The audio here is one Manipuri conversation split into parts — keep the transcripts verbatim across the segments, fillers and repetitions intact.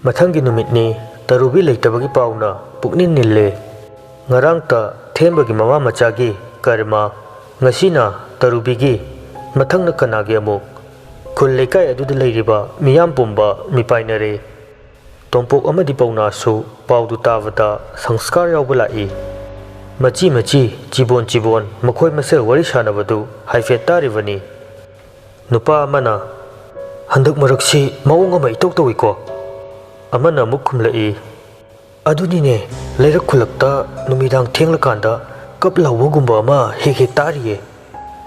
ꯃꯊꯪꯒꯤ ꯅꯨꯃꯤꯠꯅꯤ꯫ ꯇꯔꯨꯕꯤ ꯂꯩꯇꯕꯒꯤ ꯄꯥꯎꯅ ꯄꯨꯛꯅꯤꯡ ꯅꯤꯜꯂꯦ꯫ ꯉꯔꯥꯡꯇ ꯊꯦꯝꯕꯒꯤ ꯃꯃꯥ ꯃꯆꯥꯒꯤ ꯀꯔꯃ, ꯉꯁꯤꯅ ꯇꯔꯨꯕꯤꯒꯤ꯫ ꯃꯊꯪꯅ ꯀꯅꯥꯒꯤ ꯑꯃꯨꯛ? ꯈꯨꯜ ꯂꯩꯀꯥꯏ ꯑꯗꯨꯗ ꯂꯩꯔꯤꯕ ꯃꯤꯌꯥꯝ ꯄꯨꯝꯕ ꯃꯤꯄꯥꯏꯅꯔꯦ꯫ ꯇꯣꯝꯄꯣꯛ ꯑꯃꯗꯤ ꯄꯥꯎꯅꯥꯁꯨ ꯄꯥꯎꯗꯨ ꯇꯥꯕꯗ ꯁꯪꯁꯀꯥꯔ ꯌꯥꯎꯕ ꯂꯥꯛꯏ꯫ ꯃꯆꯤ ꯃꯆꯤ, ꯆꯤꯕꯣꯟ ꯆꯤꯕꯣꯟ ꯃꯈꯣꯏ ꯃꯁꯦꯜ ꯋꯥꯔꯤ ꯁꯥꯟꯅꯕꯗꯨ ꯍꯥꯏꯐꯦꯠ ꯇꯥꯔꯤꯕꯅꯤ꯫ ꯅꯨꯄꯥ ꯑꯃꯅ, "ꯍꯟꯗꯛ ꯃꯔꯛꯁꯤ ꯃꯑꯣꯡ ꯑꯃ ꯏꯇꯧ ꯇꯧꯏꯀꯣ?" ꯑꯃꯅ ꯑꯃꯨꯛ ꯈꯨꯝꯂꯛꯏ, "ꯑꯗꯨꯅꯤꯅꯦ, ꯂꯩꯔꯛ ꯈꯨꯜꯂꯛꯇ ꯅꯨꯃꯤꯗꯥꯡ ꯊꯦꯡꯂꯀꯥꯟꯗ ꯀꯞ ꯂꯥꯎꯕꯒꯨꯝꯕ ꯑꯃ ꯍꯦꯛ ꯍꯦꯛ ꯇꯥꯔꯤꯌꯦ꯫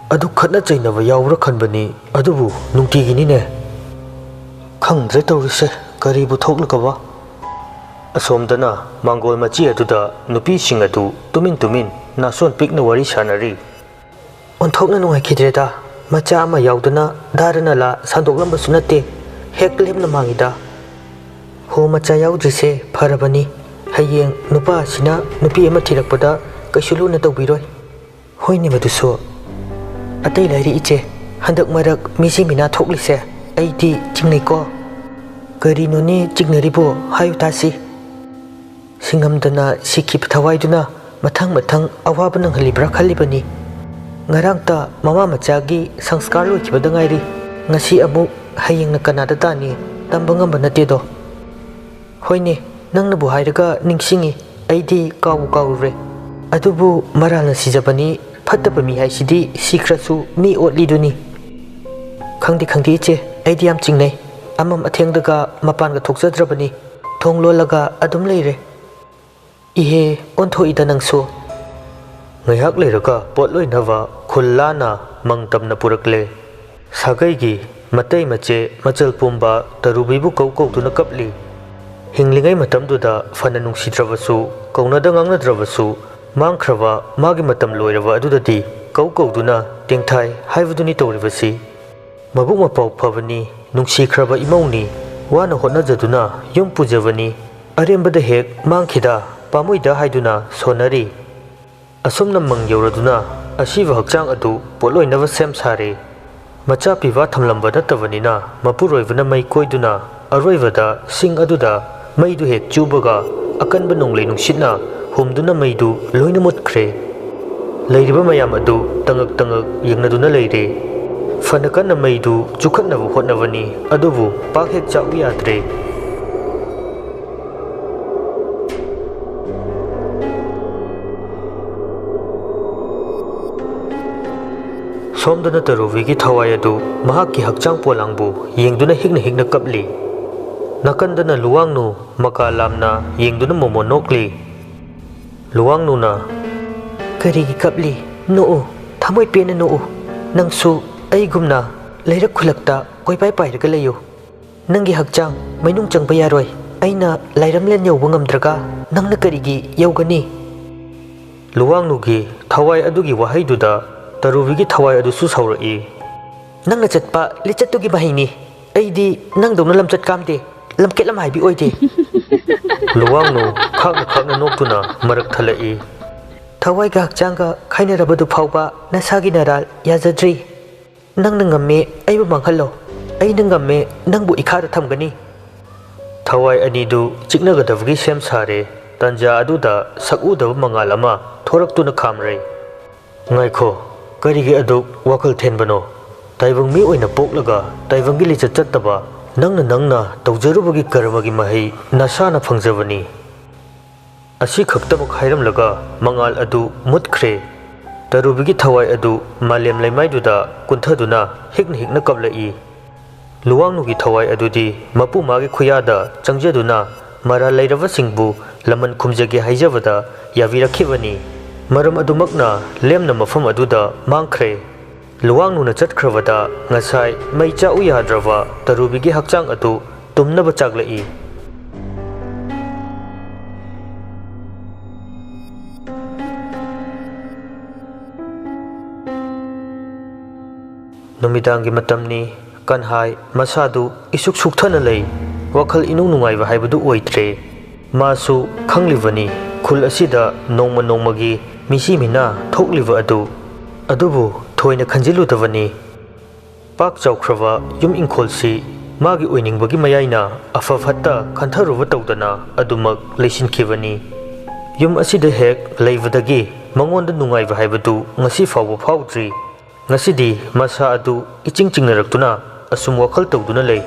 ꯑꯗꯨ ꯈꯠꯅ ꯆꯩꯅꯕ ꯌꯥꯎꯕ꯭ꯔꯥ ꯈꯟꯕꯅꯤ, ꯑꯗꯨꯕꯨ ꯅꯨꯡꯇꯤꯒꯤꯅꯤꯅꯦ꯫ ꯈꯪꯗ꯭ꯔꯦ ꯇꯧꯔꯤꯁꯦ, ꯀꯔꯤꯕꯨ ꯊꯣꯛꯂꯒꯕ?" ꯑꯁꯣꯝꯗꯅ ꯃꯥꯡꯒꯣꯜ ꯃꯆꯤ ꯑꯗꯨꯗ ꯅꯨꯄꯤꯁꯤꯡ ꯑꯗꯨ ꯇꯨꯃꯤꯟ ꯇꯨꯃꯤꯟ ꯅꯥꯁꯣꯟ ꯄꯤꯛꯅ ꯋꯥꯔꯤ ꯁꯥꯟꯅꯔꯤ꯫ "ꯑꯣꯟꯊꯣꯛꯅ ꯅꯨꯡꯉꯥꯏꯈꯤꯗ꯭ꯔꯦꯗ꯫ ꯃꯆꯥ ꯑꯃ ꯌꯥꯎꯗꯅ ꯙꯥꯔꯥ ꯅꯥꯂꯥ ꯁꯟꯗꯣꯛꯂꯝꯕꯁꯨ ꯅꯠꯇꯦ꯫ ꯍꯦꯛ ꯂꯦꯝꯅ ꯃꯥꯡꯉꯤꯗ꯫ ꯍꯣ, ꯃꯆꯥ ꯌꯥꯎꯗ꯭ꯔꯤꯁꯦ ꯐꯔꯕꯅꯤ꯫ ꯍꯌꯦꯡ ꯅꯨꯄꯥ ꯑꯁꯤꯅ ꯅꯨꯄꯤ ꯑꯃ ꯊꯤꯔꯛꯄꯗ ꯀꯩꯁꯨ ꯂꯨꯅ ꯇꯧꯕꯤꯔꯣꯏ꯫" "ꯍꯣꯏꯅꯦ, ꯃꯗꯨꯁꯨ꯫ ꯑꯇꯩ ꯂꯥꯏꯔꯤ ꯏꯆꯦ, ꯍꯟꯗꯛ ꯃꯔꯛ ꯃꯤꯁꯤ ꯃꯤꯅꯥ ꯊꯣꯛꯂꯤꯁꯦ ꯑꯩꯗꯤ ꯆꯤꯡꯅꯩꯀꯣ꯫" "ꯀꯔꯤꯅꯣꯅꯦ ꯆꯤꯡꯅꯔꯤꯕꯣ? ꯍꯥꯏꯌꯨ ꯇꯥꯁꯤ꯫" "ꯁꯤꯡꯉꯝꯗꯅ ꯁꯤꯈꯤꯕ ꯊꯋꯥꯏꯗꯨꯅ ꯃꯊꯪ ꯃꯊꯪ ꯑꯋꯥꯕ ꯅꯪꯍꯜꯂꯤꯕ꯭ꯔꯥ ꯈꯜꯂꯤꯕꯅꯤ꯫ ꯉꯔꯥꯡꯇ ꯃꯃꯥ ꯃꯆꯥꯒꯤ ꯁꯪꯁꯀꯥꯔ ꯂꯣꯏꯈꯤꯕꯗ ꯉꯥꯏꯔꯤ꯫ ꯉꯁꯤ ꯑꯃꯨꯛ, ꯍꯌꯦꯡꯅ ꯀꯅꯥꯗ ꯇꯥꯅꯤ? ꯇꯝꯕ ꯉꯝꯕ ꯅꯠꯇꯦꯗꯣ꯫ ꯍꯣꯏꯅꯦ, ꯅꯪꯅꯕꯨ ꯍꯥꯏꯔꯒ ꯅꯤꯡꯁꯤꯡꯉꯤ꯫ ꯑꯩꯗꯤ ꯀꯥꯎꯕꯨ ꯀꯥꯎꯔꯨꯔꯦ꯫ ꯑꯗꯨꯕꯨ ꯃꯔꯥꯜꯅ ꯁꯤꯖꯕꯅꯤ꯫ ꯐꯠꯇꯕ ꯃꯤ ꯍꯥꯏꯁꯤꯗꯤ ꯁꯤꯈ꯭ꯔꯁꯨ ꯃꯤ ꯑꯣꯠꯂꯤꯗꯨꯅꯤ꯫" "ꯈꯪꯗꯦ, ꯈꯪꯗꯦ ꯏꯆꯦ, ꯑꯩꯗꯤ ꯌꯥꯝ ꯆꯤꯡꯅꯩ꯫ ꯑꯃꯝ ꯑꯊꯦꯡꯗꯒ ꯃꯄꯥꯟꯒ ꯊꯣꯛꯆꯗ꯭ꯔꯕꯅꯤ꯫ ꯊꯣꯡ ꯂꯣꯜꯂꯒ ꯑꯗꯨꯝ ꯂꯩꯔꯦ꯫" "ꯏꯍꯦ, ꯑꯣꯟꯊꯣꯛꯏꯗ ꯅꯪꯁꯨ!" ꯉꯥꯏꯍꯥꯛ ꯂꯩꯔꯒ ꯄꯣꯠꯂꯣꯏꯅꯕ ꯈꯨꯜ ꯂꯥꯟꯅ ꯃꯪ ꯇꯝꯅ ꯄꯨꯔꯛꯂꯦ꯫ ꯁꯥꯒꯩꯒꯤ ꯃꯇꯩ ꯃꯆꯦ ꯃꯆꯜ ꯄꯨꯝꯕ ꯇꯔꯨꯕꯤꯕꯨ ꯀꯧ ꯀꯧꯗꯨꯅ ꯀꯞꯂꯤ꯫ ꯍꯤꯡꯂꯤꯉꯩ ꯃꯇꯝꯗꯨꯗ ꯐꯅ ꯅꯨꯡꯁꯤꯗ꯭ꯔꯕꯁꯨ, ꯀꯧꯅꯗ ꯉꯥꯡꯅꯗ꯭ꯔꯕꯁꯨ, ꯃꯥꯡꯈ꯭ꯔꯕ ꯃꯥꯒꯤ ꯃꯇꯝ ꯂꯣꯏꯔꯕ ꯑꯗꯨꯗꯗꯤ ꯀꯧ ꯀꯧꯗꯨꯅ ꯇꯦꯡꯊꯥꯏ ꯍꯥꯏꯕꯗꯨꯅꯤ ꯇꯧꯔꯤꯕꯁꯤ꯫ ꯃꯕꯨꯛ ꯃꯄꯥꯎ ꯐꯕꯅꯤ, ꯅꯨꯡꯁꯤꯈ꯭ꯔꯕ ꯏꯃꯧꯅꯤ, ꯋꯥꯅ ꯍꯣꯠꯅꯖꯗꯨꯅ ꯌꯨꯝ ꯄꯨꯖꯕꯅꯤ, ꯑꯔꯦꯝꯕꯗ ꯍꯦꯛ ꯃꯥꯡꯈꯤꯗ ꯄꯥꯝꯃꯨꯏꯗ ꯍꯥꯏꯗꯨꯅ ꯁꯣꯟꯅꯔꯤ꯫ ꯑꯁꯨꯝꯅ ꯃꯪ ꯌꯧꯔꯗꯨꯅ ꯑꯁꯤꯕ ꯍꯛꯆꯥꯡ ꯑꯗꯨ ꯄꯣꯠꯂꯣꯏꯅꯕ ꯁꯦꯝ ꯁꯥꯔꯦ꯫ ꯃꯆꯥ ꯄꯤꯕ ꯊꯝꯂꯝꯕ ꯅꯠꯇꯕꯅꯤꯅ ꯃꯄꯨꯔꯣꯏꯕꯅ ꯃꯩ ꯀꯣꯏꯗꯨꯅ ꯑꯔꯣꯏꯕꯗ ꯁꯤꯡ ꯑꯗꯨꯗ ꯃꯩꯗꯨ ꯍꯦꯛ ꯆꯨꯕꯒ ꯑꯀꯟꯕ ꯅꯣꯡꯂꯩ ꯅꯨꯡꯁꯤꯠꯅ ꯍꯨꯝꯗꯨꯅ ꯃꯩꯗꯨ ꯂꯣꯏꯅ ꯃꯨꯠꯈ꯭ꯔꯦ꯫ ꯂꯩꯔꯤꯕ ꯃꯌꯥꯝ ꯑꯗꯨ ꯇꯉꯛ ꯇꯉꯛ ꯌꯦꯡꯅꯗꯨꯅ ꯂꯩꯔꯦ꯫ ꯐꯅ ꯀꯟꯅ ꯃꯩꯗꯨ ꯆꯨꯈꯠꯅꯕ ꯍꯣꯠꯅꯕꯅꯤ, ꯑꯗꯨꯕꯨ ꯄꯥꯛ ꯍꯦꯛ ꯆꯥꯛꯎ ꯌꯥꯗ꯭ꯔꯦ꯫ ꯁꯣꯝꯗꯅ ꯇꯔꯨꯕꯤꯒꯤ ꯊꯋꯥꯏ ꯑꯗꯨ ꯃꯍꯥꯛꯀꯤ ꯍꯛꯆꯥꯡ ꯄꯣꯂꯥꯡꯕꯨ ꯌꯦꯡꯗꯨꯅ ꯍꯤꯛꯅ ꯍꯤꯛꯅ ꯀꯞꯂꯤ꯫ ꯅꯥꯀꯟꯗꯅ ꯂꯨꯋꯥꯡꯅꯨ ꯃꯀꯥ ꯂꯥꯝꯅ ꯌꯦꯡꯗꯨꯅ ꯃꯣꯃꯣꯟ ꯅꯣꯛꯂꯤ꯫ ꯂꯨꯋꯥꯡꯅꯨꯅ, "ꯀꯔꯤꯒꯤ ꯀꯞꯂꯤ? ꯅꯣꯛꯎ, ꯊꯃꯣꯏ ꯄꯦꯟꯅ ꯅꯣꯛꯎ꯫ ꯅꯪꯁꯨ ꯑꯩꯒꯨꯝꯅ ꯂꯩꯔꯛ ꯈꯨꯜꯂꯛꯇ ꯀꯣꯏꯄꯥꯏ ꯄꯥꯏꯔꯒ ꯂꯩꯌꯨ꯫ ꯅꯪꯒꯤ ꯍꯛꯆꯥꯡ ꯃꯩꯅꯨꯡ ꯆꯪꯕ ꯌꯥꯔꯣꯏ꯫ ꯑꯩꯅ ꯂꯥꯏꯔꯝꯂꯦꯟ ꯌꯧꯕ ꯉꯝꯗ꯭ꯔꯒ ꯅꯪꯅ ꯀꯔꯤꯒꯤ ꯌꯧꯒꯅꯤ?" ꯂꯨꯋꯥꯡꯅꯨꯒꯤ ꯊꯋꯥꯏ ꯑꯗꯨꯒꯤ ꯋꯥꯍꯩꯗꯨꯗ ꯇꯔꯨꯕꯤꯒꯤ ꯊꯋꯥꯏ ꯑꯗꯨꯁꯨ ꯁꯥꯎꯔꯛꯏ꯫ "ꯅꯪꯅ ꯆꯠꯄ ꯂꯤꯆꯠꯇꯨꯒꯤ ꯃꯍꯩꯅꯤ꯫ ꯑꯩꯗꯤ ꯅꯪꯗꯧꯅ ꯂꯝꯆꯠ ꯀꯥꯝꯗꯦ, ꯂꯝꯀꯦꯠ ꯂꯝꯍꯥꯏꯕꯤ ꯑꯣꯏꯗꯦ꯫" ꯂꯨꯋꯥꯡꯅꯨ ꯈꯥꯛꯅ ꯈꯥꯛꯅ ꯅꯣꯛꯇꯨꯅ ꯃꯔꯛ ꯊꯠꯂꯛꯏ꯫ "ꯊꯋꯥꯏꯒ ꯍꯛꯆꯥꯡꯒ ꯈꯥꯏꯅꯔꯕꯗꯨ ꯐꯥꯎꯕ ꯅꯁꯥꯒꯤ ꯅꯔꯥꯜ ꯌꯥꯖꯗ꯭ꯔꯤ꯫ ꯅꯪꯅ ꯉꯝꯃꯦ ꯑꯩꯕꯨ ꯃꯥꯡꯍꯜꯂꯣ, ꯑꯩꯅ ꯉꯝꯃꯦ ꯅꯪꯕꯨ ꯏꯈꯥꯗ ꯊꯝꯒꯅꯤ꯫" ꯊꯋꯥꯏ ꯑꯅꯤꯗꯨ ꯆꯤꯛꯅꯒꯗꯕꯒꯤ ꯁꯦꯝ ꯁꯥꯔꯦ꯫ ꯇꯟꯖꯥ ꯑꯗꯨꯗ ꯁꯛꯎꯗꯕ ꯃꯉꯥꯜ ꯑꯃ ꯊꯣꯔꯛꯇꯨꯅ ꯈꯥꯝꯔꯩ꯫ "ꯉꯥꯏꯈꯣ, ꯀꯔꯤꯒꯤ ꯑꯗꯨꯛ ꯋꯥꯈꯜ ꯊꯦꯟꯕꯅꯣ? ꯇꯥꯏꯕꯪ ꯃꯤ ꯑꯣꯏꯅ ꯄꯣꯛꯂꯒ ꯇꯥꯏꯕꯪꯒꯤ ꯂꯤꯆꯠ ꯆꯠꯇꯕ ꯅꯪꯅ, ꯅꯪꯅ ꯇꯧꯖꯔꯨꯕꯒꯤ ꯀꯔꯃꯒꯤ ꯃꯍꯩ ꯅꯁꯥꯅ ꯐꯪꯖꯕꯅꯤ꯫" ꯑꯁꯤ ꯈꯛꯇꯃꯛ ꯍꯥꯏꯔꯝꯂꯒ ꯃꯉꯥꯜ ꯑꯗꯨ ꯃꯨꯠꯈ꯭ꯔꯦ꯫ ꯇꯔꯨꯕꯤꯒꯤ ꯊꯋꯥꯏ ꯑꯗꯨ ꯃꯥꯂꯦꯝ ꯂꯩꯃꯥꯏꯗꯨꯗ ꯀꯨꯟꯊꯗꯨꯅ ꯍꯤꯛꯅ ꯍꯤꯛꯅ ꯀꯞꯂꯛꯏ꯫ ꯂꯨꯋꯥꯡꯅꯨꯒꯤ ꯊꯋꯥꯏ ꯑꯗꯨꯗꯤ ꯃꯄꯨ ꯃꯥꯒꯤ ꯈꯨꯌꯥꯗ ꯆꯪꯖꯗꯨꯅ ꯃꯔꯥꯜ ꯂꯩꯔꯕꯁꯤꯡꯕꯨ ꯂꯃꯟ ꯈꯨꯝꯖꯒꯦ ꯍꯥꯏꯖꯕꯗ ꯌꯥꯕꯤꯔꯛꯈꯤꯕꯅꯤ꯫ ꯃꯔꯝ ꯑꯗꯨꯃꯛꯅ ꯂꯦꯝꯅ ꯃꯐꯝ ꯑꯗꯨꯗ ꯃꯥꯡꯈ꯭ꯔꯦ꯫ ꯂꯨꯋꯥꯡꯅꯨꯅ ꯆꯠꯈ꯭ꯔꯕꯗ ꯉꯁꯥꯏ ꯃꯩ ꯆꯥꯛꯎ ꯌꯥꯗ꯭ꯔꯕ ꯇꯔꯨꯕꯤꯒꯤ ꯍꯛꯆꯥꯡ ꯑꯗꯨ ꯇꯨꯝꯅꯕ ꯆꯥꯛꯂꯛꯏ꯫ ꯅꯨꯃꯤꯗꯥꯡꯒꯤ ꯃꯇꯝꯅꯤ꯫ ꯀꯟꯍꯥꯏ ꯃꯁꯥꯗꯨ ꯏꯁꯨꯛ ꯁꯨꯛꯊꯅ ꯂꯩ꯫ ꯋꯥꯈꯜ ꯏꯅꯨꯡ ꯅꯨꯡꯉꯥꯏꯕ ꯍꯥꯏꯕꯗꯨ ꯑꯣꯏꯗ꯭ꯔꯦ꯫ ꯃꯥꯁꯨ ꯈꯪꯂꯤꯕꯅꯤ, ꯈꯨꯜ ꯑꯁꯤꯗ ꯅꯣꯡꯃ ꯅꯣꯡꯃꯒꯤ ꯃꯤꯁꯤ ꯃꯤꯅꯥ ꯊꯣꯛꯂꯤꯕ ꯑꯗꯨ꯫ ꯑꯗꯨꯕꯨ ꯊꯣꯏꯅ ꯈꯟꯖꯤꯜꯂꯨꯗꯕꯅꯤ꯫ ꯄꯥꯛ ꯆꯥꯎꯈ꯭ꯔꯕ ꯌꯨꯝ ꯏꯪꯈꯣꯜꯁꯤ ꯃꯥꯒꯤ ꯑꯣꯏꯅꯤꯡꯕꯒꯤ ꯃꯌꯥꯏꯅ ꯑꯐ ꯐꯠꯇ ꯈꯟꯊꯔꯨꯕ ꯇꯧꯗꯅ ꯑꯗꯨꯃꯛ ꯂꯩꯁꯤꯟꯈꯤꯕꯅꯤ꯫ ꯌꯨꯝ ꯑꯁꯤꯗ ꯍꯦꯛ ꯂꯩꯕꯗꯒꯤ ꯃꯉꯣꯟꯗ ꯅꯨꯡꯉꯥꯏꯕ ꯍꯥꯏꯕꯗꯨ ꯉꯁꯤ ꯐꯥꯎꯕ ꯐꯥꯎꯗ꯭ꯔꯤ꯫ ꯉꯁꯤꯗꯤ ꯃꯁꯥ ꯑꯗꯨ ꯏꯆꯤꯡ ꯆꯤꯡꯅꯔꯛꯇꯨꯅ ꯑꯁꯨꯝ ꯋꯥꯈꯜ ꯇꯧꯗꯨꯅ ꯂꯩ꯫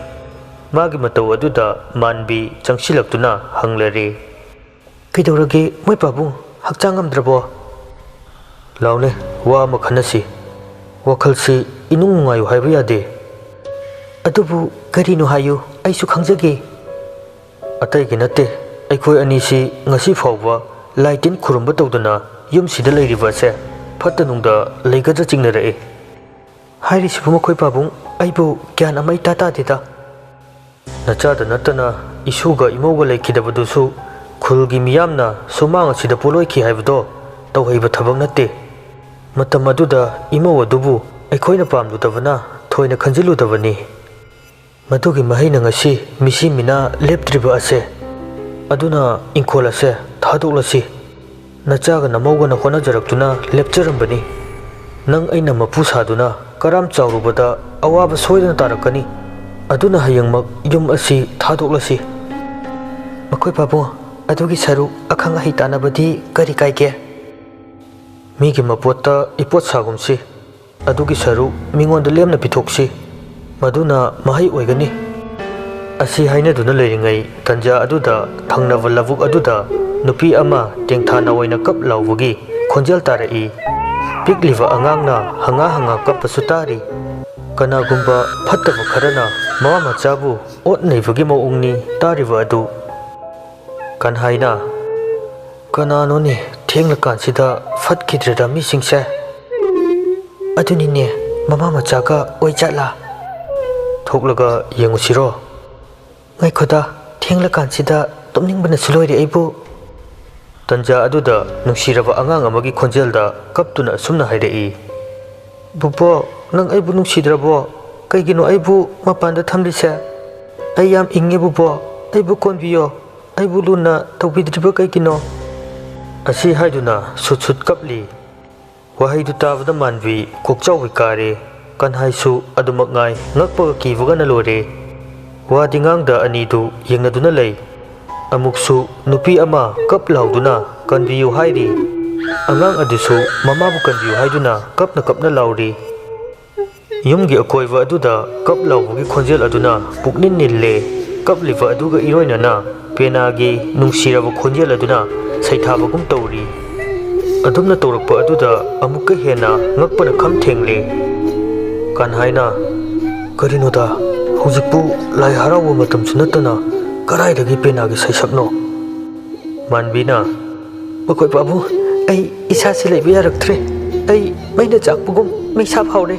ꯃꯥꯒꯤ ꯃꯇꯧ ꯑꯗꯨꯗ ꯃꯥꯟꯕꯤ ꯆꯪꯁꯤꯜꯂꯛꯇꯨꯅ ꯍꯪꯂꯔꯦ꯫ "ꯀꯩꯗꯧꯔꯒꯦ ꯃꯣꯏ ꯄꯥꯕꯨꯡ? ꯍꯛꯆꯥꯡ ꯉꯝꯗ꯭ꯔꯕꯣ?" "ꯂꯥꯎꯅꯦ, ꯋꯥ ꯑꯃ ꯈꯟꯅꯁꯤ꯫ ꯋꯥꯈꯜꯁꯤ ꯏꯅꯨꯡ ꯅꯨꯡꯉꯥꯏꯌꯨ ꯍꯥꯏꯕ ꯌꯥꯗꯦ꯫" "ꯑꯗꯨꯕꯨ ꯀꯔꯤꯅꯣ ꯍꯥꯏꯌꯨ, ꯑꯩꯁꯨ ꯈꯪꯖꯒꯦ꯫" "ꯑꯇꯩꯒꯤ ꯅꯠꯇꯦ, ꯑꯩꯈꯣꯏ ꯑꯅꯤꯁꯤ ꯉꯁꯤ ꯐꯥꯎꯕ ꯂꯥꯏ ꯇꯤꯟ ꯈꯨꯔꯨꯝꯕ ꯇꯧꯗꯅ ꯌꯨꯝꯁꯤꯗ ꯂꯩꯔꯤꯕ ꯑꯁꯦ ꯐꯠꯇ ꯅꯨꯡꯗ ꯂꯩꯒꯗ꯭ꯔ ꯆꯤꯡꯅꯔꯛꯏ꯫" "ꯍꯥꯏꯔꯤꯁꯤꯕꯨ ꯃꯈꯣꯏ ꯄꯥꯕꯨꯡ, ꯑꯩꯕꯨ ꯒ꯭ꯌꯥꯟ ꯑꯃ ꯏꯇꯥ ꯇꯥꯗꯦꯗ꯫" "ꯅꯆꯥꯗ ꯅꯠꯇꯅ ꯏꯁꯨꯒ ꯏꯃꯧꯒ ꯂꯩꯈꯤꯗꯕꯗꯨꯁꯨ ꯈꯨꯜꯒꯤ ꯃꯤꯌꯥꯝꯅ ꯁꯨꯃꯥꯡ ꯑꯁꯤꯗ ꯄꯣꯠꯂꯣꯏꯈꯤ ꯍꯥꯏꯕꯗꯣ ꯇꯧꯍꯩꯕ ꯊꯕꯛ ꯅꯠꯇꯦ꯫ ꯃꯇꯝ ꯑꯗꯨꯗ ꯏꯃꯧ ꯑꯗꯨꯕꯨ ꯑꯩꯈꯣꯏꯅ ꯄꯥꯝꯂꯨꯗꯕꯅ ꯊꯣꯏꯅ ꯈꯟꯖꯤꯜꯂꯨꯗꯕꯅꯤ꯫ ꯃꯗꯨꯒꯤ ꯃꯍꯩꯅ ꯉꯁꯤ ꯃꯤꯁꯤ ꯃꯤꯅꯥ ꯂꯦꯞꯇ꯭ꯔꯤꯕ ꯑꯁꯦ꯫ ꯑꯗꯨꯅ ꯏꯪꯈꯣꯜ ꯑꯁꯦ ꯊꯥꯗꯣꯛꯂꯁꯤ꯫ ꯅꯆꯥꯒ ꯅꯃꯧꯒꯅ ꯍꯣꯠꯅꯖꯔꯛꯇꯨꯅ ꯂꯦꯞꯆꯔꯝꯕꯅꯤ꯫ ꯅꯪ ꯑꯩꯅ ꯃꯄꯨ ꯁꯥꯗꯨꯅ ꯀꯔꯥꯝ ꯆꯥꯎꯔꯨꯕꯗ ꯑꯋꯥꯕ ꯁꯣꯏꯗꯅ ꯇꯥꯔꯛꯀꯅꯤ꯫ ꯑꯗꯨꯅ ꯍꯌꯦꯡꯃꯛ ꯌꯨꯝ ꯑꯁꯤ ꯊꯥꯗꯣꯛꯂꯁꯤ꯫" "ꯃꯈꯣꯏ ꯄꯥꯕꯨꯡ, ꯑꯗꯨꯒꯤ ꯁꯔꯨꯛ ꯑꯈꯪ ꯑꯍꯩ ꯇꯥꯟꯅꯕꯗꯤ ꯀꯔꯤ ꯀꯥꯏꯒꯦ?" "ꯃꯤꯒꯤ ꯃꯄꯣꯠꯇ ꯏꯄꯣꯠ ꯁꯥꯒꯨꯝꯁꯤ꯫ ꯑꯗꯨꯒꯤ ꯁꯔꯨꯛ ꯃꯤꯉꯣꯟꯗ ꯂꯦꯝꯅ ꯄꯤꯊꯣꯛꯁꯤ꯫ ꯃꯗꯨꯅ ꯃꯍꯩ ꯑꯣꯏꯒꯅꯤ꯫" ꯑꯁꯤ ꯍꯥꯏꯅꯗꯨꯅ ꯂꯩꯔꯤꯉꯩ ꯇꯟꯖꯥ ꯑꯗꯨꯗ ꯊꯪꯅꯕ ꯂꯧꯕꯨꯛ ꯑꯗꯨꯗ ꯅꯨꯄꯤ ꯑꯃ ꯇꯦꯡꯊꯥ ꯅꯥꯑꯣꯏꯅ ꯀꯞ ꯂꯥꯎꯕꯒꯤ ꯈꯣꯟꯖꯦꯜ ꯇꯥꯔꯛꯏ꯫ ꯄꯤꯛꯂꯤꯕ ꯑꯉꯥꯡꯅ ꯍꯪꯉꯥ ꯍꯪꯉꯥ ꯀꯞꯄꯁꯨ ꯇꯥꯔꯤ꯫ ꯀꯅꯥꯒꯨꯝꯕ ꯐꯠꯇꯕ ꯈꯔꯅ ꯃꯃꯥ ꯃꯆꯥꯕꯨ ꯑꯣꯠ ꯅꯩꯕꯒꯤ ꯃꯑꯣꯡꯅꯤ ꯇꯥꯔꯤꯕ ꯑꯗꯨ꯫ ꯀꯟꯍꯥꯏꯅ, "ꯀꯅꯥꯅꯣꯅꯦ ꯊꯦꯡꯂꯀꯥꯟꯁꯤꯗ ꯐꯠꯈꯤꯗ꯭ꯔꯤꯔꯥ ꯃꯤꯁꯤꯡꯁꯦ? ꯑꯗꯨꯅꯤꯅꯦ, ꯃꯃꯥ ꯃꯆꯥꯒ ꯑꯣꯏꯖꯥꯠꯂꯥ? ꯊꯣꯛꯂꯒ ꯌꯦꯡꯉꯨꯁꯤꯔꯣ?" "ꯉꯥꯏꯈꯣꯗ, ꯊꯦꯡꯂꯀꯥꯟꯁꯤꯗ ꯇꯨꯝꯅꯤꯡꯕꯅꯁꯨ ꯂꯣꯏꯔꯦ ꯑꯩꯕꯨ꯫" ꯇꯟꯖꯥ ꯑꯗꯨꯗ ꯅꯨꯡꯁꯤꯔꯕ ꯑꯉꯥꯡ ꯑꯃꯒꯤ ꯈꯣꯟꯖꯦꯜꯗ ꯀꯞꯇꯨꯅ ꯑꯁꯨꯝꯅ ꯍꯥꯏꯔꯛꯏ, "ꯕꯨꯕꯣꯛ, ꯅꯪ ꯑꯩꯕꯨ ꯅꯨꯡꯁꯤꯗ꯭ꯔꯕꯣ? ꯀꯩꯒꯤꯅꯣ ꯑꯩꯕꯨ ꯃꯄꯥꯟꯗ ꯊꯝꯂꯤꯁꯦ? ꯑꯩ ꯌꯥꯝ ꯏꯪꯉꯦ ꯕꯨꯕꯣꯛ, ꯑꯩꯕꯨ ꯀꯣꯟꯕꯤꯌꯣ꯫ ꯑꯩꯕꯨ ꯂꯨꯅ ꯇꯧꯕꯤꯗ꯭ꯔꯤꯕ ꯀꯩꯒꯤꯅꯣ?" ꯑꯁꯤ ꯍꯥꯏꯗꯨꯅ ꯁꯨꯠ ꯁꯨꯠ ꯀꯞꯂꯤ꯫ ꯋꯥꯍꯩꯗꯨ ꯇꯥꯕꯗ ꯃꯥꯟꯕꯤ ꯀꯣꯛꯆꯥꯎꯕꯤ ꯀꯥꯔꯦ꯫ ꯀꯟꯍꯥꯏꯁꯨ ꯑꯗꯨꯃꯛ ꯉꯥꯏ, ꯉꯛꯄꯒ ꯀꯤꯕꯒꯅ ꯂꯣꯏꯔꯦ꯫ ꯋꯥꯗꯤ ꯉꯥꯡꯗ ꯑꯅꯤꯗꯨ ꯌꯦꯡꯅꯗꯨꯅ ꯂꯩ꯫ ꯑꯃꯨꯛꯁꯨ ꯅꯨꯄꯤ ꯑꯃ ꯀꯞ ꯂꯥꯎꯗꯨꯅ "ꯀꯟꯕꯤꯌꯨ" ꯍꯥꯏꯔꯤ꯫ ꯑꯉꯥꯡ ꯑꯗꯨꯁꯨ ꯃꯃꯥꯕꯨ ꯀꯟꯕꯤꯌꯨ ꯍꯥꯏꯗꯨꯅ ꯀꯞꯅ ꯀꯞꯅ ꯂꯥꯎꯔꯤ꯫ ꯌꯨꯝꯒꯤ ꯑꯀꯣꯏꯕ ꯑꯗꯨꯗ ꯀꯞ ꯂꯥꯎꯕꯒꯤ ꯈꯣꯟꯖꯦꯜ ꯑꯗꯨꯅ ꯄꯨꯛꯅꯤꯡ ꯅꯤꯜꯂꯦ꯫ ꯀꯞꯂꯤꯕ ꯑꯗꯨꯒ ꯏꯔꯣꯏꯅꯅ ꯄꯦꯅꯥꯒꯤ ꯅꯨꯡꯁꯤꯔꯕ ꯈꯣꯟꯖꯦꯜ ꯑꯗꯨꯅ ꯁꯩꯊꯥꯕꯒꯨꯝ ꯇꯧꯔꯤ꯫ ꯑꯗꯨꯝꯅ ꯇꯧꯔꯛꯄ ꯑꯗꯨꯗ ꯑꯃꯨꯛꯀ ꯍꯦꯟꯅ ꯉꯛꯄꯅ ꯈꯝ ꯊꯦꯡꯂꯦ꯫ ꯀꯥꯟꯍꯥꯏꯅ, "ꯀꯔꯤꯅꯣꯗ, ꯍꯧꯖꯤꯛꯄꯨ ꯂꯥꯏ ꯍꯔꯥꯎꯕ ꯃꯇꯝꯁꯨ ꯅꯠꯇꯅ ꯀꯗꯥꯏꯗꯒꯤ ꯄꯦꯅꯥꯒꯤ ꯁꯩꯁꯛꯅꯣ?" ꯃꯥꯟꯕꯤꯅ, "ꯃꯈꯣꯏ ꯄꯥꯕꯨꯡ, ꯑꯩ ꯏꯁꯥꯁꯤ ꯂꯩꯕ ꯌꯥꯔꯛꯇ꯭ꯔꯦ꯫ ꯑꯩ ꯃꯩꯅ ꯆꯥꯛꯄꯒꯨꯝ ꯃꯩꯁꯥ ꯐꯥꯎꯔꯦ"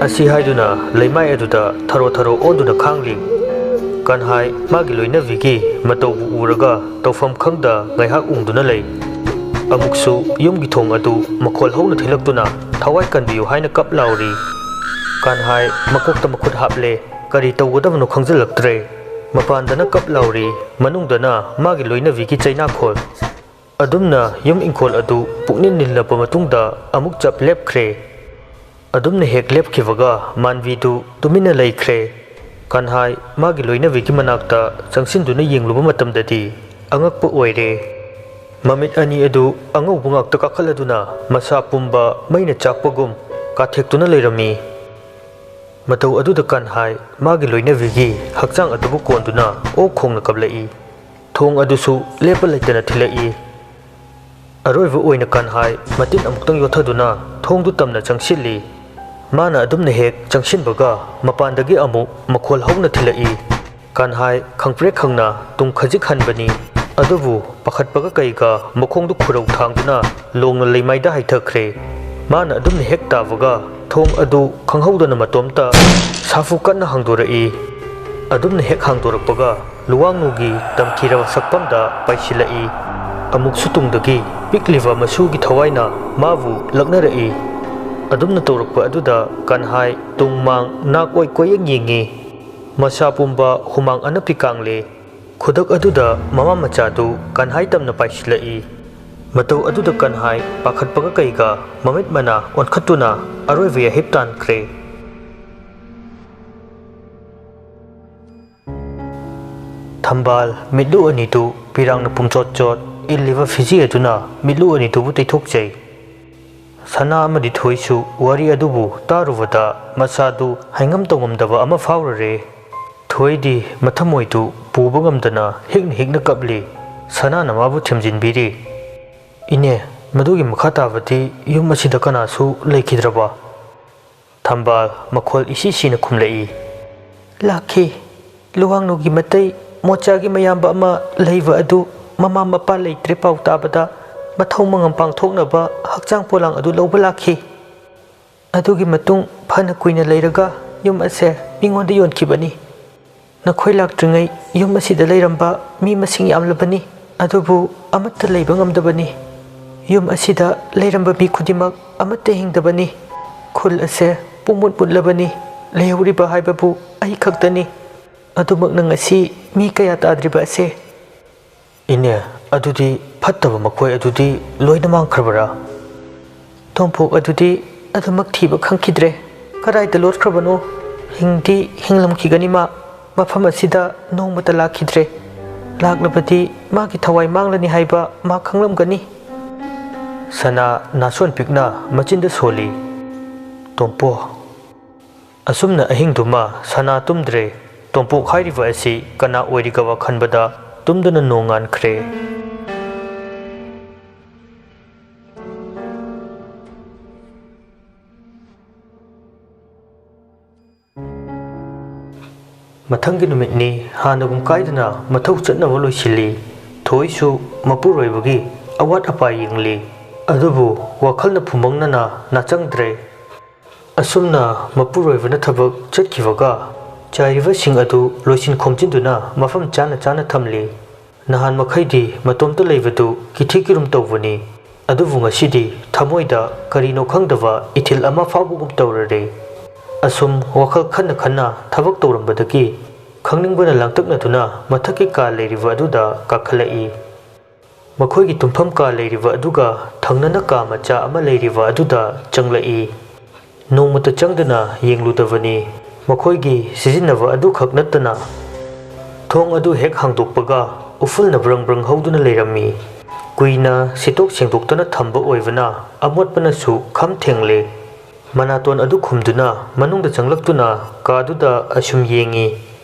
ꯑꯁꯤ ꯍꯥꯏꯗꯨꯅ ꯂꯩꯃꯥꯏ ꯑꯗꯨꯗ ꯊꯔꯣ ꯊꯔꯣ ꯑꯣꯟꯗꯨꯅ ꯈꯥꯡꯂꯤ꯫ ꯀꯥꯟꯍꯥꯏ ꯃꯥꯒꯤ ꯂꯣꯏꯅꯕꯤꯒꯤ ꯃꯇꯧꯕꯨ ꯎꯔꯒ ꯇꯧꯐꯝ ꯈꯪꯗ ꯉꯥꯏꯍꯥꯛ ꯎꯪꯗꯨꯅ ꯂꯩ꯫ ꯑꯃꯨꯛꯁꯨ ꯌꯨꯝꯒꯤ ꯊꯣꯡ ꯑꯗꯨ ꯃꯈꯣꯜ ꯍꯧꯅ ꯊꯤꯜꯂꯛꯇꯨꯅ "ꯊꯋꯥꯏ ꯀꯟꯕꯤꯌꯨ" ꯍꯥꯏꯅ ꯀꯞ ꯂꯥꯎꯔꯤ꯫ ꯀꯥꯟꯍꯥꯏ ꯃꯀꯣꯛꯇ ꯃꯈꯨꯠ ꯍꯥꯞꯂꯦ꯫ ꯀꯔꯤ ꯇꯧꯒꯗꯕꯅꯣ ꯈꯪꯖꯤꯜꯂꯛꯇ꯭ꯔꯦ꯫ ꯃꯄꯥꯟꯗꯅ ꯀꯞ ꯂꯥꯎꯔꯤ, ꯃꯅꯨꯡꯗꯅ ꯃꯥꯒꯤ ꯂꯣꯏꯅꯕꯤꯒꯤ ꯆꯩꯅꯥꯈꯣꯜ꯫ ꯑꯗꯨꯝꯅ ꯌꯨꯝ ꯏꯪꯈꯣꯜ ꯑꯗꯨ ꯄꯨꯛꯅꯤꯡ ꯅꯤꯜꯂꯕ ꯃꯇꯨꯡꯗ ꯑꯃꯨꯛ ꯆꯞ ꯂꯦꯞꯈ꯭ꯔꯦ꯫ ꯑꯗꯨꯝꯅ ꯍꯦꯛ ꯂꯦꯞꯈꯤꯕꯒ ꯃꯥꯟꯕꯤꯗꯨ ꯇꯨꯃꯤꯟꯅ ꯂꯩꯈ꯭ꯔꯦ꯫ ꯀꯥꯟꯍꯥꯏ ꯃꯥꯒꯤ ꯂꯣꯏꯅꯕꯤꯒꯤ ꯃꯅꯥꯛꯇ ꯆꯪꯁꯤꯟꯗꯨꯅ ꯌꯦꯡꯂꯨꯕ ꯃꯇꯝꯗꯗꯤ ꯑꯉꯛꯄ ꯑꯣꯏꯔꯦ꯫ ꯃꯃꯤꯠ ꯑꯅꯤ ꯑꯗꯨ ꯑꯉꯧꯕ ꯉꯥꯛꯇ ꯀꯥꯈꯠꯂꯗꯨꯅ ꯃꯁꯥ ꯄꯨꯝꯕ ꯃꯩꯅ ꯆꯥꯛꯄꯒꯨꯝ ꯀꯥꯊꯦꯛꯇꯨꯅ ꯂꯩꯔꯝꯃꯤ꯫ ꯃꯇꯧ ꯑꯗꯨꯗ ꯀꯥꯟꯍꯥꯏ ꯃꯥꯒꯤ ꯂꯣꯏꯅꯕꯤꯒꯤ ꯍꯛꯆꯥꯡ ꯑꯗꯨꯕꯨ ꯀꯣꯟꯗꯨꯅ ꯑꯣꯛ ꯈꯣꯡꯅ ꯀꯞꯂꯛꯏ꯫ ꯊꯣꯡ ꯑꯗꯨꯁꯨ ꯂꯦꯞꯄ ꯂꯩꯇꯅ ꯊꯤꯜꯂꯛꯏ꯫ ꯑꯔꯣꯏꯕ ꯑꯣꯏꯅ ꯀꯥꯟꯍꯥꯏ ꯃꯇꯤꯟ ꯑꯃꯨꯛꯇꯪ ꯌꯣꯠꯊꯗꯨꯅ ꯊꯣꯡꯗꯨ ꯇꯝꯅ ꯆꯪꯁꯤꯜꯂꯤ꯫ ꯃꯥꯅ ꯑꯗꯨꯝꯅ ꯍꯦꯛ ꯆꯪꯁꯤꯟꯕꯒ ꯃꯄꯥꯟꯗꯒꯤ ꯑꯃꯨꯛ ꯃꯈꯣꯜ ꯍꯧꯅ ꯊꯤꯜꯂꯛꯏ꯫ ꯀꯥꯟꯍꯥꯏ ꯈꯪꯄ꯭ꯔꯦꯛ ꯈꯪꯅ ꯇꯨꯡ ꯈꯖꯤꯛ ꯍꯟꯕꯅꯤ꯫ ꯑꯗꯨꯕꯨ ꯄꯥꯈꯠꯄꯒ ꯀꯩꯒ ꯃꯈꯣꯡꯗꯨ ꯈꯨꯔꯧ ꯊꯥꯡꯗꯨꯅ ꯂꯣꯡꯅ ꯂꯩꯃꯥꯏꯗ ꯍꯥꯏꯊꯈ꯭ꯔꯦ꯫ ꯃꯥꯅ ꯑꯗꯨꯝꯅ ꯍꯦꯛ ꯇꯥꯕꯒ ꯊꯣꯡ ꯑꯗꯨ ꯈꯪꯍꯧꯗꯅ ꯃꯇꯣꯝꯇ ꯁꯥꯐꯨ ꯀꯟꯅ ꯍꯥꯡꯗꯣꯔꯛꯏ꯫ ꯑꯗꯨꯝꯅ ꯍꯦꯛ ꯍꯥꯡꯗꯣꯔꯛꯄꯒ ꯂꯨꯋꯥꯡꯅꯨꯒꯤ ꯇꯝꯊꯤꯔꯕ ꯁꯛꯐꯝꯗ ꯄꯥꯏꯁꯤꯜꯂꯛꯏ꯫ ꯑꯃꯨꯛꯁꯨ ꯇꯨꯡꯗꯒꯤ ꯄꯤꯛꯂꯤꯕ ꯃꯁꯨꯒꯤ ꯊꯋꯥꯏꯅ ꯃꯥꯕꯨ ꯂꯛꯅꯔꯛꯏ꯫ ꯑꯗꯨꯝꯅ ꯇꯧꯔꯛꯄ ꯑꯗꯨꯗ ꯀꯟꯍꯥꯏ ꯇꯨꯡ ꯃꯥꯡ ꯅꯥꯛ ꯑꯣꯏ ꯀꯣꯏꯌꯦꯡ ꯌꯦꯡꯉꯤ꯫ ꯃꯁꯥ ꯄꯨꯝꯕ ꯍꯨꯃꯥꯡ ꯑꯅꯞꯄꯤ ꯀꯥꯡꯂꯦ꯫ ꯈꯨꯗꯛ ꯑꯗꯨꯗ ꯃꯃꯥ ꯃꯆꯥꯗꯨ ꯀꯟꯍꯥꯏ ꯇꯝꯅ ꯄꯥꯏꯁꯤꯜꯂꯛꯏ꯫ ꯃꯇꯧ ꯑꯗꯨꯗ ꯀꯟꯍꯥꯏ ꯄꯥꯈꯠꯄꯒ ꯀꯩꯒ ꯃꯃꯤꯠ ꯃꯅꯥ ꯑꯣꯟꯈꯠꯇꯨꯅ ꯑꯔꯣꯏꯕ ꯌꯥꯍꯤꯞ ꯇꯥꯟꯈ꯭ꯔꯦ꯫ ꯊꯝꯕꯥꯜ ꯃꯤꯠꯂꯨ ꯑꯅꯤꯗꯨ ꯄꯤꯔꯥꯡꯅ ꯄꯨꯝꯆꯣꯠ ꯆꯣꯠ ꯏꯜꯂꯤꯕ ꯐꯤꯖꯤ ꯑꯗꯨꯅ ꯃꯤꯠꯂꯨ ꯑꯅꯤꯗꯨꯕꯨ ꯇꯩꯊꯣꯛꯆꯩ꯫ ꯁꯅꯥ ꯑꯃꯗꯤ ꯊꯣꯏꯁꯨ ꯋꯥꯔꯤ ꯑꯗꯨꯕꯨ ꯇꯥꯔꯨꯕꯗ ꯃꯁꯥꯗꯨ ꯍꯥꯏꯉꯝ ꯇꯧꯉꯝꯗꯕ ꯑꯃ ꯐꯥꯎꯔꯔꯦ꯫ ꯊꯣꯏꯗꯤ ꯃꯊꯃꯣꯏꯗꯨ ꯄꯨꯕ ꯉꯝꯗꯅ ꯍꯤꯛꯅ ꯍꯤꯛꯅ ꯀꯞꯂꯤ꯫ ꯁꯅꯥꯅ ꯃꯥꯕꯨ ꯊꯦꯝꯖꯤꯟꯕꯤꯔꯤ꯫ "ꯏꯅꯦ, ꯃꯗꯨꯒꯤ ꯃꯈꯥ ꯇꯥꯕꯗꯤ ꯌꯨꯝ ꯑꯁꯤꯗ ꯀꯅꯥꯁꯨ ꯂꯩꯈꯤꯗ꯭ꯔꯕ?" ꯊꯝꯕꯥꯜ ꯃꯈꯣꯜ ꯏꯁꯤ ꯁꯤꯅ ꯈꯨꯝꯂꯛꯏ꯫ "ꯂꯥꯛꯈꯤ꯫ ꯂꯨꯋꯥꯡꯅꯨꯒꯤ ꯃꯇꯩ ꯃꯣꯆꯥꯒꯤ ꯃꯌꯥꯝꯕ ꯑꯃ ꯂꯩꯕ ꯑꯗꯨ ꯃꯃꯥ ꯃꯄꯥ ꯂꯩꯇ꯭ꯔꯦ ꯄꯥꯎ ꯇꯥꯕꯗ ꯃꯊꯧ ꯃꯉꯝ ꯄꯥꯡꯊꯣꯛꯅꯕ ꯍꯛꯆꯥꯡ ꯄꯣꯂꯥꯡ ꯑꯗꯨ ꯂꯧꯕ ꯂꯥꯛꯈꯤ꯫ ꯑꯗꯨꯒꯤ ꯃꯇꯨꯡ ꯐꯅ ꯀꯨꯏꯅ ꯂꯩꯔꯒ ꯌꯨꯝ ꯑꯁꯦ ꯃꯤꯉꯣꯟꯗ ꯌꯣꯟꯈꯤꯕꯅꯤ꯫ ꯅꯈꯣꯏ ꯂꯥꯛꯇ꯭ꯔꯤꯉꯩ ꯌꯨꯝ ꯑꯁꯤꯗ ꯂꯩꯔꯝꯕ ꯃꯤ ꯃꯁꯤꯡ ꯌꯥꯝꯂꯕꯅꯤ, ꯑꯗꯨꯕꯨ ꯑꯃꯠꯇ ꯂꯩꯕ ꯉꯝꯗꯕꯅꯤ꯫ ꯌꯨꯝ ꯑꯁꯤꯗ ꯂꯩꯔꯝꯕ ꯃꯤ ꯈꯨꯗꯤꯡꯃꯛ ꯑꯃꯠꯇ ꯍꯤꯡꯗꯕꯅꯤ꯫ ꯈꯨꯜ ꯑꯁꯦ ꯄꯨꯡꯃꯨꯠ ꯃꯨꯠꯂꯕꯅꯤ꯫ ꯂꯩꯍꯧꯔꯤꯕ ꯍꯥꯏꯕꯕꯨ ꯑꯩ ꯈꯛꯇꯅꯤ꯫ ꯑꯗꯨꯃꯛꯅ ꯉꯁꯤ ꯃꯤ ꯀꯌꯥ ꯇꯥꯗ꯭ꯔꯤꯕ ꯑꯁꯦ?" "ꯏꯅꯦ, ꯑꯗꯨꯗꯤ ꯐꯠꯇꯕ ꯃꯈꯣꯏ ꯑꯗꯨꯗꯤ ꯂꯣꯏꯅ ꯃꯥꯡꯈ꯭ꯔꯕꯔꯥ?" "ꯇꯣꯝꯄꯣꯛ ꯑꯗꯨꯗꯤ ꯑꯗꯨꯃꯛ ꯊꯤꯕ ꯈꯪꯈꯤꯗ꯭ꯔꯦ꯫ ꯀꯗꯥꯏꯗ ꯂꯣꯠꯈ꯭ꯔꯕꯅꯣ? ꯍꯤꯡꯗꯤ ꯍꯤꯡꯂꯝꯈꯤꯒꯅꯤ ꯃꯥ꯫ ꯃꯐꯝ ꯑꯁꯤꯗ ꯅꯣꯡꯃꯇ ꯂꯥꯛꯈꯤꯗ꯭ꯔꯦ꯫ ꯂꯥꯛꯂꯕꯗꯤ ꯃꯥꯒꯤ ꯊꯋꯥꯏ ꯃꯥꯡꯂꯅꯤ ꯍꯥꯏꯕ ꯃꯥ ꯈꯪꯂꯝꯒꯅꯤ꯫" ꯁꯅꯥ ꯅꯥꯁꯣꯟ ꯄꯤꯛꯅ ꯃꯆꯤꯟꯗ ꯁꯣꯜꯂꯤ꯫ "ꯇꯣꯝꯄꯣ꯫" ꯑꯁꯨꯝꯅ ꯑꯍꯤꯡꯗꯨꯃ ꯁꯅꯥ ꯇꯨꯝꯗ꯭ꯔꯦ꯫ ꯇꯣꯝꯄꯣꯛ ꯍꯥꯏꯔꯤꯕ ꯑꯁꯤ ꯀꯅꯥ ꯑꯣꯏꯔꯤꯒꯕ ꯈꯟꯕꯗ ꯇꯨꯝꯗꯅ ꯅꯣꯡꯉꯥꯟꯈ꯭ꯔꯦ꯫ ꯃꯊꯪꯒꯤ ꯅꯨꯃꯤꯠꯅꯤ꯫ ꯍꯥꯟꯅꯒꯨꯝ ꯀꯥꯏꯗꯅ ꯃꯊꯧ ꯆꯠꯅꯕ ꯂꯣꯏꯁꯤꯜꯂꯤ꯫ ꯊꯣꯏꯁꯨ ꯃꯄꯨꯔꯣꯏꯕꯒꯤ ꯑꯋꯥꯠ ꯑꯄꯥ ꯌꯦꯡꯂꯤ꯫ ꯑꯗꯨꯕꯨ ꯋꯥꯈꯜꯅ ꯐꯨꯝꯕꯪꯅꯅ ꯅꯥꯆꯪꯗ꯭ꯔꯦ꯫ ꯑꯁꯨꯝꯅ ꯃꯄꯨꯔꯣꯏꯕꯅ ꯊꯕꯛ ꯆꯠꯈꯤꯕꯒ ꯆꯥꯏꯔꯤꯕꯁꯤꯡ ꯑꯗꯨ ꯂꯣꯏꯁꯤꯟ ꯈꯣꯝꯖꯤꯟꯗꯨꯅ ꯃꯐꯝ ꯆꯥꯅ ꯆꯥꯅ ꯊꯝꯂꯤ꯫ ꯅꯍꯥꯟ ꯃꯈꯩꯗꯤ ꯃꯇꯣꯝꯇ ꯂꯩꯕꯗꯨ ꯀꯤꯊꯤ ꯀꯤꯔꯨꯝ ꯇꯧꯕꯅꯤ꯫ ꯑꯗꯨꯕꯨ ꯉꯁꯤꯗꯤ ꯊꯃꯣꯏꯗ ꯀꯔꯤꯅꯣ ꯈꯪꯗꯕ ꯏꯊꯤꯜ ꯑꯃ ꯐꯥꯎꯕꯒꯨꯝ ꯇꯧꯔꯔꯦ꯫ ꯑꯁꯨꯝ ꯋꯥꯈꯜ ꯈꯟꯅ ꯈꯟꯅ ꯊꯕꯛ ꯇꯧꯔꯝꯕꯗꯒꯤ ꯈꯪꯅꯤꯡꯕꯅ ꯂꯥꯡꯇꯛꯅꯗꯨꯅ ꯃꯊꯛꯀꯤ ꯀꯥ ꯂꯩꯔꯤꯕ ꯑꯗꯨꯗ ꯀꯥꯈꯠꯂꯛꯏ꯫ ꯃꯈꯣꯏꯒꯤ ꯇꯨꯝꯐꯝ ꯀꯥ ꯂꯩꯔꯤꯕ ꯑꯗꯨꯒ ꯊꯪꯅꯅ ꯀꯥ ꯃꯆꯥ ꯑꯃ ꯂꯩꯔꯤꯕ ꯑꯗꯨꯗ ꯆꯪꯂꯛꯏ꯫ ꯅꯣꯡꯃꯇ ꯆꯪꯗꯅ ꯌꯦꯡꯂꯨꯗꯕꯅꯤ꯫ ꯃꯈꯣꯏꯒꯤ ꯁꯤꯖꯤꯟꯅꯕ ꯑꯗꯨꯈꯛ ꯅꯠꯇꯅ ꯊꯣꯡ ꯑꯗꯨ ꯍꯦꯛ ꯍꯥꯡꯗꯣꯛꯄꯒ ꯎꯐꯨꯜꯅ ꯕ꯭ꯔꯪ ꯕ꯭ꯔꯪ ꯍꯧꯗꯨꯅ ꯂꯩꯔꯝꯃꯤ꯫ ꯀꯨꯏꯅ ꯁꯤꯠꯇꯣꯛ ꯁꯦꯡꯗꯣꯛꯇꯅ ꯊꯝꯕ ꯑꯣꯏꯕꯅ ꯑꯃꯣꯠꯄꯅꯁꯨ ꯈꯝ ꯊꯦꯡꯂꯦ꯫ ꯃꯅꯥꯇꯣꯟ ꯑꯗꯨ ꯈꯨꯝꯗꯨꯅ ꯃꯅꯨꯡꯗ ꯆꯪꯂꯛꯇꯨꯅ ꯀꯥꯗꯨꯗ ꯑꯁꯨꯝ ꯌꯦꯡꯉꯤ꯫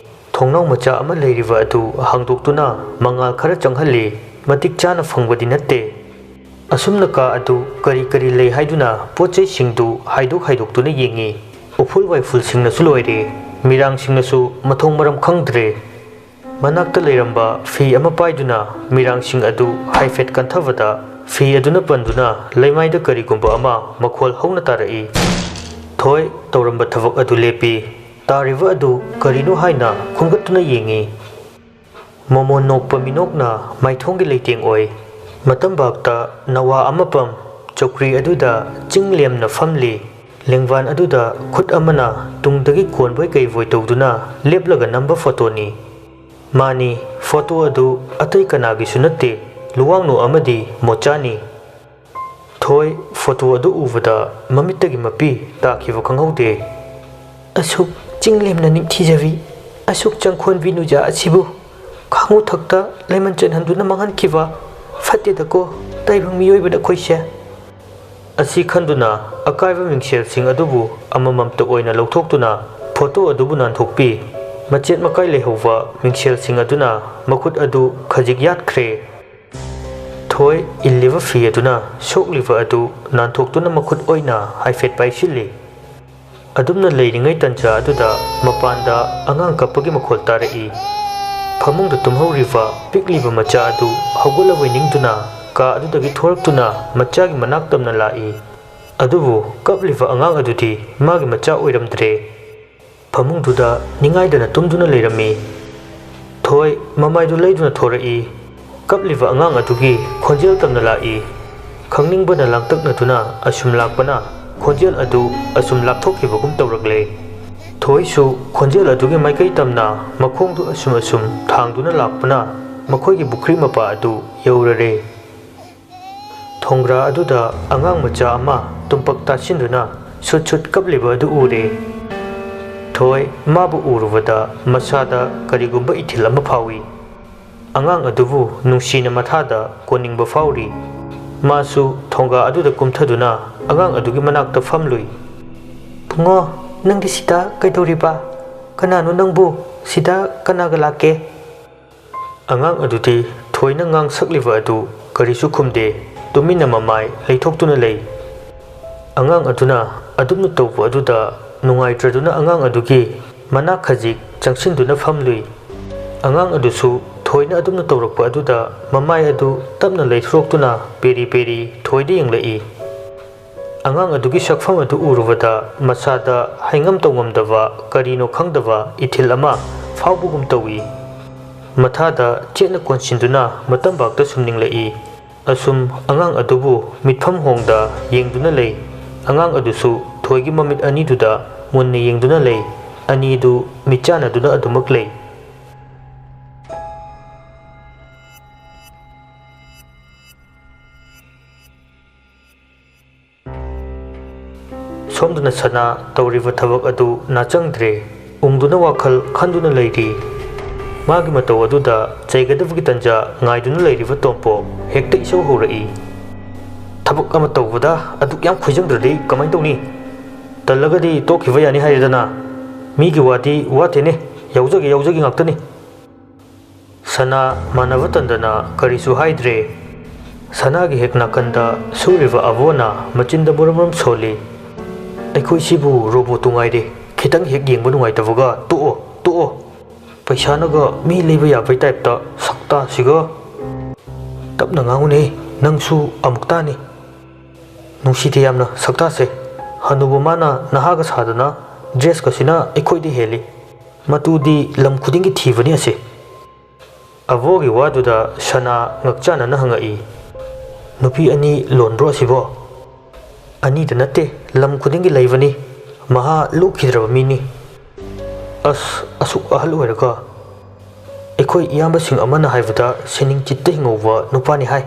ꯊꯣꯡꯅꯥꯎ ꯃꯆꯥ ꯑꯃ ꯂꯩꯔꯤꯕ ꯑꯗꯨ ꯍꯥꯡꯗꯣꯛꯇꯨꯅ ꯃꯉꯥꯜ ꯈꯔ ꯆꯪꯍꯜꯂꯤ꯫ ꯃꯇꯤꯛ ꯆꯥꯅ ꯐꯪꯕꯗꯤ ꯅꯠꯇꯦ꯫ ꯑꯁꯨꯝꯅ ꯀꯥ ꯑꯗꯨ ꯀꯔꯤ ꯀꯔꯤ ꯂꯩ ꯍꯥꯏꯗꯨꯅ ꯄꯣꯠ ꯆꯩꯁꯤꯡꯗꯨ ꯍꯥꯏꯗꯣꯛ ꯍꯥꯏꯗꯣꯛꯇꯨꯅ ꯌꯦꯡꯉꯤ꯫ ꯎꯐꯨꯜ ꯋꯥꯏꯐꯨꯜꯁꯤꯡꯅꯁꯨ ꯂꯣꯏꯔꯦ꯫ ꯃꯤꯔꯥꯡꯁꯤꯡꯅꯁꯨ ꯃꯊꯣꯡ ꯃꯔꯝ ꯈꯪꯗ꯭ꯔꯦ꯫ ꯃꯅꯥꯛꯇ ꯂꯩꯔꯝꯕ ꯐꯤ ꯑꯃ ꯄꯥꯏꯗꯨꯅ ꯃꯤꯔꯥꯡꯁꯤꯡ ꯑꯗꯨ ꯍꯥꯏꯐꯦꯠ ꯀꯟꯊꯕꯗ ꯐꯤ ꯑꯗꯨꯅ ꯄꯟꯗꯨꯅ ꯂꯩꯃꯥꯏꯗ ꯀꯔꯤꯒꯨꯝꯕ ꯑꯃ ꯃꯈꯣꯜ ꯍꯧꯅ ꯇꯥꯔꯛꯏ꯫ ꯊꯣꯏ ꯇꯧꯔꯝꯕ ꯊꯕꯛ ꯑꯗꯨ ꯂꯦꯞꯄꯤ꯫ ꯇꯥꯔꯤꯕ ꯑꯗꯨ ꯀꯔꯤꯅꯣ ꯍꯥꯏꯅ ꯈꯨꯝꯒꯠꯇꯨꯅ ꯌꯦꯡꯉꯤ꯫ ꯃꯣꯃꯣꯟ ꯅꯣꯛꯄ ꯃꯤꯅꯣꯛꯅ ꯃꯥꯏꯊꯣꯡꯒꯤ ꯂꯩꯇꯦꯡ ꯑꯣꯏ꯫ ꯃꯇꯝꯕꯥꯛꯇ ꯅꯋꯥ ꯑꯃ ꯄꯝ ꯆꯧꯀ꯭ꯔꯤ ꯑꯗꯨꯗ ꯆꯤꯡ ꯂꯦꯝꯅ ꯐꯝꯂꯤ꯫ ꯂꯦꯡꯕꯥꯟ ꯑꯗꯨꯗ ꯈꯨꯠ ꯑꯃꯅ ꯇꯨꯡꯗꯒꯤ ꯀꯣꯟꯕꯣꯏ ꯀꯩꯕꯣꯏ ꯇꯧꯗꯨꯅ ꯂꯦꯞꯂꯒ ꯅꯝꯕ ꯐꯣꯇꯣꯅꯤ꯫ ꯃꯥꯅꯤ, ꯐꯣꯇꯣ ꯑꯗꯨ ꯑꯇꯩ ꯀꯅꯥꯒꯤꯁꯨ ꯅꯠꯇꯦ, ꯂꯨꯋꯥꯡꯅꯨ ꯑꯃꯗꯤ ꯃꯣꯆꯥꯅꯤ꯫ ꯊꯣꯏ ꯐꯣꯇꯣ ꯑꯗꯨ ꯎꯕꯗ ꯃꯃꯤꯠꯇꯒꯤ ꯃꯄꯤ ꯇꯥꯈꯤꯕ ꯈꯪꯍꯧꯗꯦ꯫ ꯑꯁꯨꯛ ꯆꯤꯡꯂꯦꯝꯅ ꯅꯤꯡꯊꯤꯖꯕꯤ, ꯑꯁꯨꯛ ꯆꯪꯈꯣꯟꯕꯤ ꯅꯨꯖꯥ ꯑꯁꯤꯕꯨ ꯈꯥꯉꯨ ꯊꯛꯇ ꯂꯩꯃꯟ ꯆꯟꯍꯟꯗꯨꯅ ꯃꯥꯡꯍꯟꯈꯤꯕ ꯐꯠꯇꯦꯗꯀꯣ ꯇꯥꯏꯕꯪ ꯃꯤꯑꯣꯏꯕ ꯅꯈꯣꯏꯁꯦ꯫ ꯑꯁꯤ ꯈꯟꯗꯨꯅ ꯑꯀꯥꯏꯕ ꯃꯤꯡꯁꯦꯜꯁꯤꯡ ꯑꯗꯨꯕꯨ ꯑꯃꯃꯝꯇ ꯑꯣꯏꯅ ꯂꯧꯊꯣꯛꯇꯨꯅ ꯐꯣꯇꯣ ꯑꯗꯨꯕꯨ ꯅꯥꯟꯊꯣꯛꯄꯤ꯫ ꯃꯆꯦꯠ ꯃꯀꯥꯏ ꯂꯩꯍꯧꯕ ꯃꯤꯡꯁꯦꯜꯁꯤꯡ ꯑꯗꯨꯅ ꯃꯈꯨꯠ ꯑꯗꯨ ꯈꯖꯤꯛ ꯌꯥꯠꯈ꯭ꯔꯦ꯫ ꯊꯣꯏ ꯏꯜꯂꯤꯕ ꯐꯤ ꯑꯗꯨꯅ ꯁꯣꯛꯂꯤꯕ ꯑꯗꯨ ꯅꯥꯟꯊꯣꯛꯇꯨꯅ ꯃꯈꯨꯠ ꯑꯣꯏꯅ ꯍꯥꯏꯐꯦꯠ ꯄꯥꯏꯁꯤꯜꯂꯤ꯫ ꯑꯗꯨꯝꯅ ꯂꯩꯔꯤꯉꯩ ꯇꯟꯖꯥ ꯑꯗꯨꯗ ꯃꯄꯥꯟꯗ ꯑꯉꯥꯡ ꯀꯞꯄꯒꯤ ꯃꯈꯣꯜ ꯇꯥꯔꯛꯏ꯫ ꯐꯃꯨꯡꯗ ꯇꯨꯝꯍꯧꯔꯤꯕ ꯄꯤꯛꯂꯤꯕ ꯃꯆꯥ ꯑꯗꯨ ꯍꯧꯒꯠꯂꯕꯣꯏ ꯅꯤꯡꯗꯨꯅ ꯀꯥ ꯑꯗꯨꯗꯒꯤ ꯊꯣꯔꯛꯇꯨꯅ ꯃꯆꯥꯒꯤ ꯃꯅꯥꯛ ꯇꯝꯅ ꯂꯥꯛꯏ꯫ ꯑꯗꯨꯕꯨ ꯀꯞꯂꯤꯕ ꯑꯉꯥꯡ ꯑꯗꯨꯗꯤ ꯃꯥꯒꯤ ꯃꯆꯥ ꯑꯣꯏꯔꯝꯗ꯭ꯔꯦ꯫ ꯐꯃꯨꯡꯗꯨꯗ ꯅꯤꯡꯉꯥꯏꯗꯅ ꯇꯨꯝꯗꯨꯅ ꯂꯩꯔꯝꯃꯤ꯫ ꯊꯣꯏ ꯃꯃꯥꯏꯗꯨ ꯂꯩꯗꯨꯅ ꯊꯣꯔꯛꯏ꯫ ꯀꯞꯂꯤꯕ ꯑꯉꯥꯡ ꯑꯗꯨꯒꯤ ꯈꯣꯟꯖꯦꯜ ꯇꯝꯅ ꯂꯥꯛꯏ꯫ ꯈꯪꯅꯤꯡꯕꯅ ꯂꯥꯡꯇꯛꯅꯗꯨꯅ ꯑꯁꯨꯝ ꯂꯥꯛꯄꯅ ꯈꯣꯟꯖꯦꯜ ꯑꯗꯨ ꯑꯁꯨꯝ ꯂꯥꯞꯊꯣꯛꯈꯤꯕꯒꯨꯝ ꯇꯧꯔꯛꯂꯦ꯫ ꯊꯣꯏꯁꯨ ꯈꯣꯟꯖꯦꯜ ꯑꯗꯨꯒꯤ ꯃꯥꯏꯀꯩ ꯇꯝꯅ ꯃꯈꯣꯡꯗꯨ ꯑꯁꯨꯝ ꯑꯁꯨꯝ ꯊꯥꯡꯗꯨꯅ ꯂꯥꯛꯄꯅ ꯃꯈꯣꯏꯒꯤ ꯄꯨꯈ꯭ꯔꯤ ꯃꯄꯥ ꯑꯗꯨ ꯌꯧꯔꯔꯦ꯫ ꯊꯣꯡꯒ꯭ꯔꯥ ꯑꯗꯨꯗ ꯑꯉꯥꯡ ꯃꯆꯥ ꯑꯃ ꯇꯨꯝꯄꯛ ꯇꯥꯁꯤꯟꯗꯨꯅ ꯁꯨꯠ ꯁꯨꯠ ꯀꯞꯂꯤꯕ ꯑꯗꯨ ꯎꯔꯦ꯫ ꯊꯣꯏ ꯃꯥꯕꯨ ꯎꯔꯨꯕꯗ ꯃꯁꯥꯗ ꯀꯔꯤꯒꯨꯝꯕ ꯏꯊꯤꯜ ꯑꯃ ꯐꯥꯎꯏ꯫ ꯑꯉꯥꯡ ꯑꯗꯨꯕꯨ ꯅꯨꯡꯁꯤꯅ ꯃꯊꯥꯗ ꯀꯣꯟꯅꯤꯡꯕ ꯐꯥꯎꯔꯤ꯫ ꯃꯥꯁꯨ ꯊꯣꯡꯒꯥ ꯑꯗꯨꯗ ꯀꯨꯝꯊꯗꯨꯅ ꯑꯉꯥꯡ ꯑꯗꯨꯒꯤ ꯃꯅꯥꯛꯇ ꯐꯝꯂꯨꯏ꯫ "ꯕꯨꯡꯉꯣ, ꯅꯪꯗꯤ ꯁꯤꯗ ꯀꯩꯗꯧꯔꯤꯕ? ꯀꯅꯥꯅꯣ ꯅꯪꯕꯨ? ꯁꯤꯗ ꯀꯅꯥꯒ ꯂꯥꯛꯀꯦ?" ꯑꯉꯥꯡ ꯑꯗꯨꯗꯤ ꯊꯣꯏꯅ ꯉꯥꯡ ꯁꯛꯂꯤꯕ ꯑꯗꯨ ꯀꯔꯤꯁꯨ ꯈꯨꯝꯗꯦ, ꯇꯨꯃꯤꯟꯅ ꯃꯃꯥꯏ ꯂꯩꯊꯣꯛꯇꯨꯅ ꯂꯩ꯫ ꯑꯉꯥꯡ ꯑꯗꯨꯅ ꯑꯗꯨꯝꯅ ꯇꯧꯕ ꯑꯗꯨꯗ ꯅꯨꯡꯉꯥꯏꯇ꯭ꯔꯗꯨꯅ ꯑꯉꯥꯡ ꯑꯗꯨꯒꯤ ꯃꯅꯥꯛ ꯈꯖꯤꯛ ꯆꯪꯁꯤꯟꯗꯨꯅ ꯐꯝꯂꯨꯏ꯫ ꯑꯉꯥꯡ ꯑꯗꯨꯁꯨ ꯊꯣꯏꯅ ꯑꯗꯨꯝꯅ ꯇꯧꯔꯛꯄ ꯑꯗꯨꯗ ꯃꯃꯥꯏ ꯑꯗꯨ ꯇꯞꯅ ꯂꯩꯊꯣꯛꯇꯨꯅ ꯄꯦꯔꯤ ꯄꯦꯔꯤ ꯊꯣꯏꯗ ꯌꯦꯡꯂꯛꯏ꯫ ꯑꯉꯥꯡ ꯑꯗꯨꯒꯤ ꯁꯛꯐꯝ ꯑꯗꯨ ꯎꯔꯨꯕꯗ ꯃꯁꯥꯗ ꯍꯥꯏꯉꯝ ꯇꯧꯉꯝꯗꯕ, ꯀꯔꯤꯅꯣ ꯈꯪꯗꯕ ꯏꯊꯤꯜ ꯑꯃ ꯐꯥꯎꯕꯒꯨꯝ ꯇꯧꯏ꯫ ꯃꯊꯥꯗ ꯆꯦꯠꯅ ꯀꯣꯟꯁꯤꯟꯗꯨꯅ ꯃꯇꯝꯕꯥꯛꯇ ꯁꯨꯝ ꯅꯤꯡꯂꯛꯏ꯫ ꯑꯁꯨꯝ ꯑꯉꯥꯡ ꯑꯗꯨꯕꯨ ꯃꯤꯠꯐꯝ ꯍꯣꯡꯗ ꯌꯦꯡꯗꯨꯅ ꯂꯩ꯫ ꯑꯉꯥꯡ ꯑꯗꯨꯁꯨ ꯊꯣꯏꯒꯤ ꯃꯃꯤꯠ ꯑꯅꯤꯗꯨꯗ ꯃꯨꯟꯅ ꯌꯦꯡꯗꯨꯅ ꯂꯩ꯫ ꯑꯅꯤꯗꯨ ꯃꯤꯠꯆꯥꯟꯅꯗꯨꯅ ꯑꯗꯨꯃꯛ ꯂꯩ꯫ ꯁꯣꯝꯗꯅ ꯁꯅꯥ ꯇꯧꯔꯤꯕ ꯊꯕꯛ ꯑꯗꯨ ꯅꯥꯆꯪꯗ꯭ꯔꯦ꯫ ꯎꯪꯗꯨꯅ ꯋꯥꯈꯜ ꯈꯟꯗꯨꯅ ꯂꯩꯔꯤ꯫ ꯃꯥꯒꯤ ꯃꯇꯧ ꯑꯗꯨꯗ ꯆꯩꯒꯗꯕꯒꯤ ꯇꯟꯖꯥ ꯉꯥꯏꯗꯨꯅ ꯂꯩꯔꯤꯕ ꯇꯣꯝꯄꯣꯛ ꯍꯦꯛꯇ ꯏꯁꯧ ꯍꯧꯔꯛꯏ꯫ "ꯊꯕꯛ ꯑꯃ ꯇꯧꯕꯗ ꯑꯗꯨꯛ ꯌꯥꯝ ꯈꯣꯏꯖꯪꯗ꯭ꯔꯗꯤ ꯀꯃꯥꯏꯅ ꯇꯧꯅꯤ? ꯇꯜꯂꯒꯗꯤ ꯇꯣꯛꯈꯤꯕ ꯌꯥꯅꯤ ꯍꯥꯏꯔꯦꯗꯅ꯫ ꯃꯤꯒꯤ ꯋꯥꯗꯤ ꯋꯥꯠꯇꯦꯅꯦ, ꯌꯥꯎꯖꯒꯦ ꯌꯥꯎꯖꯒꯦ ꯉꯥꯛꯇꯅꯤ꯫" ꯁꯅꯥ ꯃꯥꯟꯅꯕ ꯇꯟꯗꯅ ꯀꯔꯤꯁꯨ ꯍꯥꯏꯗ꯭ꯔꯦ꯫ ꯁꯅꯥꯒꯤ ꯍꯦꯛ ꯅꯥꯀꯟꯗ ꯁꯨꯔꯤꯕ ꯑꯕꯣꯅ ꯃꯆꯤꯟꯗ ꯃꯨꯔꯨꯝ ꯃꯨꯔꯨꯝ ꯁꯣꯜꯂꯤ꯫ "ꯑꯩꯈꯣꯏꯁꯤꯕꯨ ꯔꯣꯕꯣꯠꯇꯨ ꯉꯥꯏꯔꯦ, ꯈꯤꯇꯪ ꯍꯦꯛ ꯌꯦꯡꯕ ꯅꯨꯡꯉꯥꯏꯇꯕꯒ ꯇꯣꯛꯑꯣ, ꯇꯣꯛꯑꯣ꯫ ꯄꯩꯁꯥꯅꯒ ꯃꯤ ꯂꯩꯕ ꯌꯥꯕꯩ ꯇꯥꯏꯞꯇ ꯁꯛꯇꯥꯁꯤꯒ꯫" "ꯇꯞꯅ ꯉꯥꯡꯉꯨꯅꯦ, ꯅꯪꯁꯨ ꯑꯃꯨꯛꯇꯥꯅꯤ꯫ ꯅꯨꯡꯁꯤꯗꯦ ꯌꯥꯝꯅ ꯁꯛꯇꯥꯁꯦ꯫ ꯍꯅꯨꯕ ꯃꯥꯅ ꯅꯍꯥꯒ ꯁꯥꯗꯅ ꯗ꯭ꯔꯦꯁꯀꯁꯤꯅ ꯑꯩꯈꯣꯏꯗꯤ ꯍꯦꯜꯂꯤ꯫ ꯃꯇꯨꯗꯤ ꯂꯝ ꯈꯨꯗꯤꯡꯒꯤ ꯊꯤꯕꯅꯤ ꯑꯁꯦ꯫" ꯑꯕꯣꯒꯤ ꯋꯥꯗꯨꯗ ꯁꯅꯥ ꯉꯛꯆꯥꯟꯅꯅ ꯍꯪꯉꯛꯏ, "ꯅꯨꯄꯤ ꯑꯅꯤ ꯂꯣꯟꯕ꯭ꯔꯣ ꯑꯁꯤꯕꯣ?" "ꯑꯅꯤꯗ ꯅꯠꯇꯦ, ꯂꯝ ꯈꯨꯗꯤꯡꯒꯤ ꯂꯩꯕꯅꯤ꯫ ꯃꯍꯥ ꯂꯣꯛꯈꯤꯗ꯭ꯔꯕ ꯃꯤꯅꯤ꯫" "ꯑꯁ, ꯑꯁꯨꯛ ꯑꯍꯜ ꯑꯣꯏꯔꯒ?" "ꯑꯩꯈꯣꯏ ꯏꯌꯥꯝꯕꯁꯤꯡ ꯑꯃꯅ ꯍꯥꯏꯕꯗ ꯁꯤꯅꯤꯡ ꯆꯤꯠꯇ ꯍꯤꯡꯍꯧꯕ ꯅꯨꯄꯥꯅꯤ ꯍꯥꯏ꯫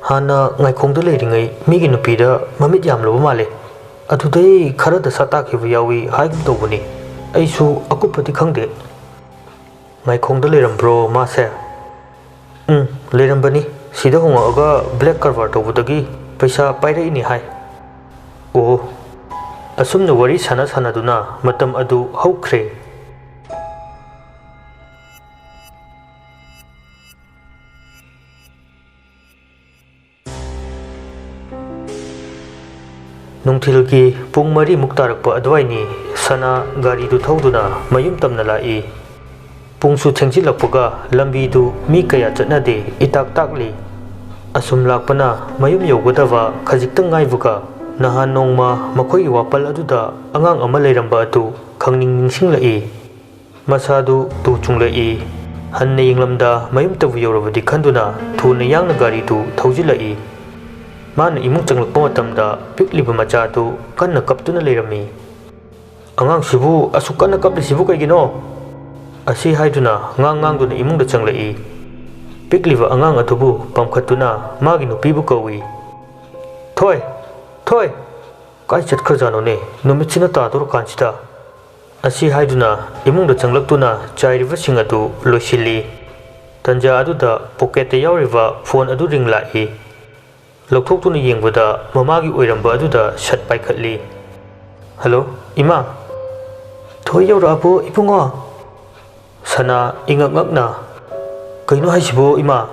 ꯍꯥꯟꯅ ꯉꯥꯏꯈꯣꯡꯗ ꯂꯩꯔꯤꯉꯩ ꯃꯤꯒꯤ ꯅꯨꯄꯤꯗ ꯃꯃꯤꯠ ꯌꯥꯝꯂꯨꯕ ꯃꯥꯜꯂꯦ꯫ ꯑꯗꯨꯗꯩ ꯈꯔꯗ ꯁꯛ ꯇꯥꯛꯈꯤꯕ ꯌꯥꯎꯏ ꯍꯥꯏꯒꯨꯝ ꯇꯧꯕꯅꯤ꯫" ꯑꯩꯁꯨ ꯑꯀꯨꯞꯄꯗꯤ ꯈꯪꯗꯦ꯫ ꯃꯥꯏꯈꯣꯡꯗ ꯂꯩꯔꯝꯕ꯭ꯔꯣ ꯃꯥꯁꯦ? ꯎꯝ, ꯂꯩꯔꯝꯕꯅꯤ꯫ ꯁꯤꯗ ꯍꯣꯡꯉꯛꯑꯒ ꯕ꯭ꯂꯦꯛ ꯀꯔꯕꯥꯔ ꯇꯧꯕꯗꯒꯤ ꯄꯩꯁꯥ ꯄꯥꯏꯔꯛꯏꯅꯤ ꯍꯥꯏ꯫ ꯑꯣ, ꯑꯁꯨꯝꯅ ꯋꯥꯔꯤ ꯁꯥꯟꯅ ꯁꯥꯟꯅꯗꯨꯅ ꯃꯇꯝ ꯑꯗꯨ ꯍꯧꯈ꯭ꯔꯦ꯫ ꯅꯨꯡꯊꯤꯜꯒꯤ ꯄꯨꯡ ꯃꯔꯤꯃꯨꯛ ꯇꯥꯔꯛꯄ ꯑꯗꯨꯋꯥꯏꯅꯤ꯫ ꯁꯅꯥ ꯒꯥꯔꯤꯗꯨ ꯊꯧꯗꯨꯅ ꯃꯌꯨꯝ ꯇꯝꯅ ꯂꯥꯛꯏ꯫ ꯄꯨꯡꯁꯨ ꯊꯦꯡꯖꯤꯜꯂꯛꯄꯒ ꯂꯝꯕꯤꯗꯨ ꯃꯤ ꯀꯌꯥ ꯆꯠꯅꯗꯦ, ꯏꯇꯥꯛ ꯇꯥꯛꯂꯤ꯫ ꯑꯁꯨꯝ ꯂꯥꯛꯄꯅ ꯃꯌꯨꯝ ꯌꯧꯒꯗꯕ ꯈꯖꯤꯛꯇꯪ ꯉꯥꯏꯕꯒ ꯅꯍꯥꯟ ꯅꯣꯡꯃ ꯃꯈꯣꯏꯒꯤ ꯋꯥꯄꯜ ꯑꯗꯨꯗ ꯑꯉꯥꯡ ꯑꯃ ꯂꯩꯔꯝꯕ ꯑꯗꯨ ꯈꯪꯅꯤꯡ ꯅꯤꯡꯁꯤꯡꯂꯛꯏ꯫ ꯃꯁꯥꯗꯨ ꯇꯨ ꯆꯨꯡꯂꯛꯏ꯫ ꯍꯟꯅ ꯌꯦꯡꯂꯝꯗ ꯃꯌꯨꯝꯇꯕꯨ ꯌꯧꯔꯕꯗꯤ ꯈꯟꯗꯨꯅ ꯊꯨꯅ ꯌꯥꯡꯅ ꯒꯥꯔꯤꯗꯨ ꯊꯧꯖꯤꯜꯂꯛꯏ꯫ ꯃꯥꯅ ꯏꯃꯨꯡ ꯆꯪꯂꯛꯄ ꯃꯇꯝꯗ ꯄꯤꯛꯂꯤꯕ ꯃꯆꯥꯗꯨ ꯀꯟꯅ ꯀꯞꯇꯨꯅ ꯂꯩꯔꯝꯃꯤ꯫ "ꯑꯉꯥꯡꯁꯤꯕꯨ ꯑꯁꯨꯛ ꯀꯟꯅ ꯀꯞꯂꯤꯁꯤꯕꯨ ꯀꯩꯒꯤꯅꯣ?" ꯑꯁꯤ ꯍꯥꯏꯗꯨꯅ ꯉꯥꯡ ꯉꯥꯡꯗꯨꯅ ꯏꯃꯨꯡꯗ ꯆꯪꯂꯛꯏ꯫ ꯄꯤꯛꯂꯤꯕ ꯑꯉꯥꯡ ꯑꯗꯨꯕꯨ ꯄꯝꯈꯠꯇꯨꯅ ꯃꯥꯒꯤ ꯅꯨꯄꯤꯕꯨ ꯀꯧꯏ꯫ "ꯊꯣꯏ! ꯊꯣꯏ! ꯀꯥꯏ ꯆꯠꯈ꯭ꯔꯖꯥꯠꯅꯣꯅꯦ? ꯅꯨꯃꯤꯠꯁꯤꯅ ꯇꯥꯗꯣꯔꯀꯥꯟꯁꯤꯗ?" ꯑꯁꯤ ꯍꯥꯏꯗꯨꯅ ꯏꯃꯨꯡꯗ ꯆꯪꯂꯛꯇꯨꯅ ꯆꯥꯏꯔꯤꯕꯁꯤꯡ ꯑꯗꯨ ꯂꯣꯏꯁꯤꯜꯂꯤ꯫ ꯇꯟꯖꯥ ꯑꯗꯨꯗ ꯄꯣꯀꯦꯠꯇ ꯌꯥꯎꯔꯤꯕ ꯐꯣꯟ ꯑꯗꯨ ꯔꯤꯡ ꯂꯥꯛꯏ꯫ ꯂꯧꯊꯣꯛꯇꯨꯅ ꯌꯦꯡꯕꯗ ꯃꯃꯥꯒꯤ ꯑꯣꯏꯔꯝꯕ ꯑꯗꯨꯗ ꯁꯠ ꯄꯥꯏꯈꯠꯂꯤ꯫ "ꯍꯜꯂꯣ, ꯏꯃꯥ!" "ꯊꯣꯏ ꯌꯧꯔꯛꯑꯕꯣ ꯏꯕꯨꯡꯉꯣ?" ꯁꯅꯥ ꯏꯉꯛ ꯉꯛꯅ, "ꯀꯩꯅꯣ ꯍꯥꯏꯁꯤꯕꯣ ꯏꯃꯥ?"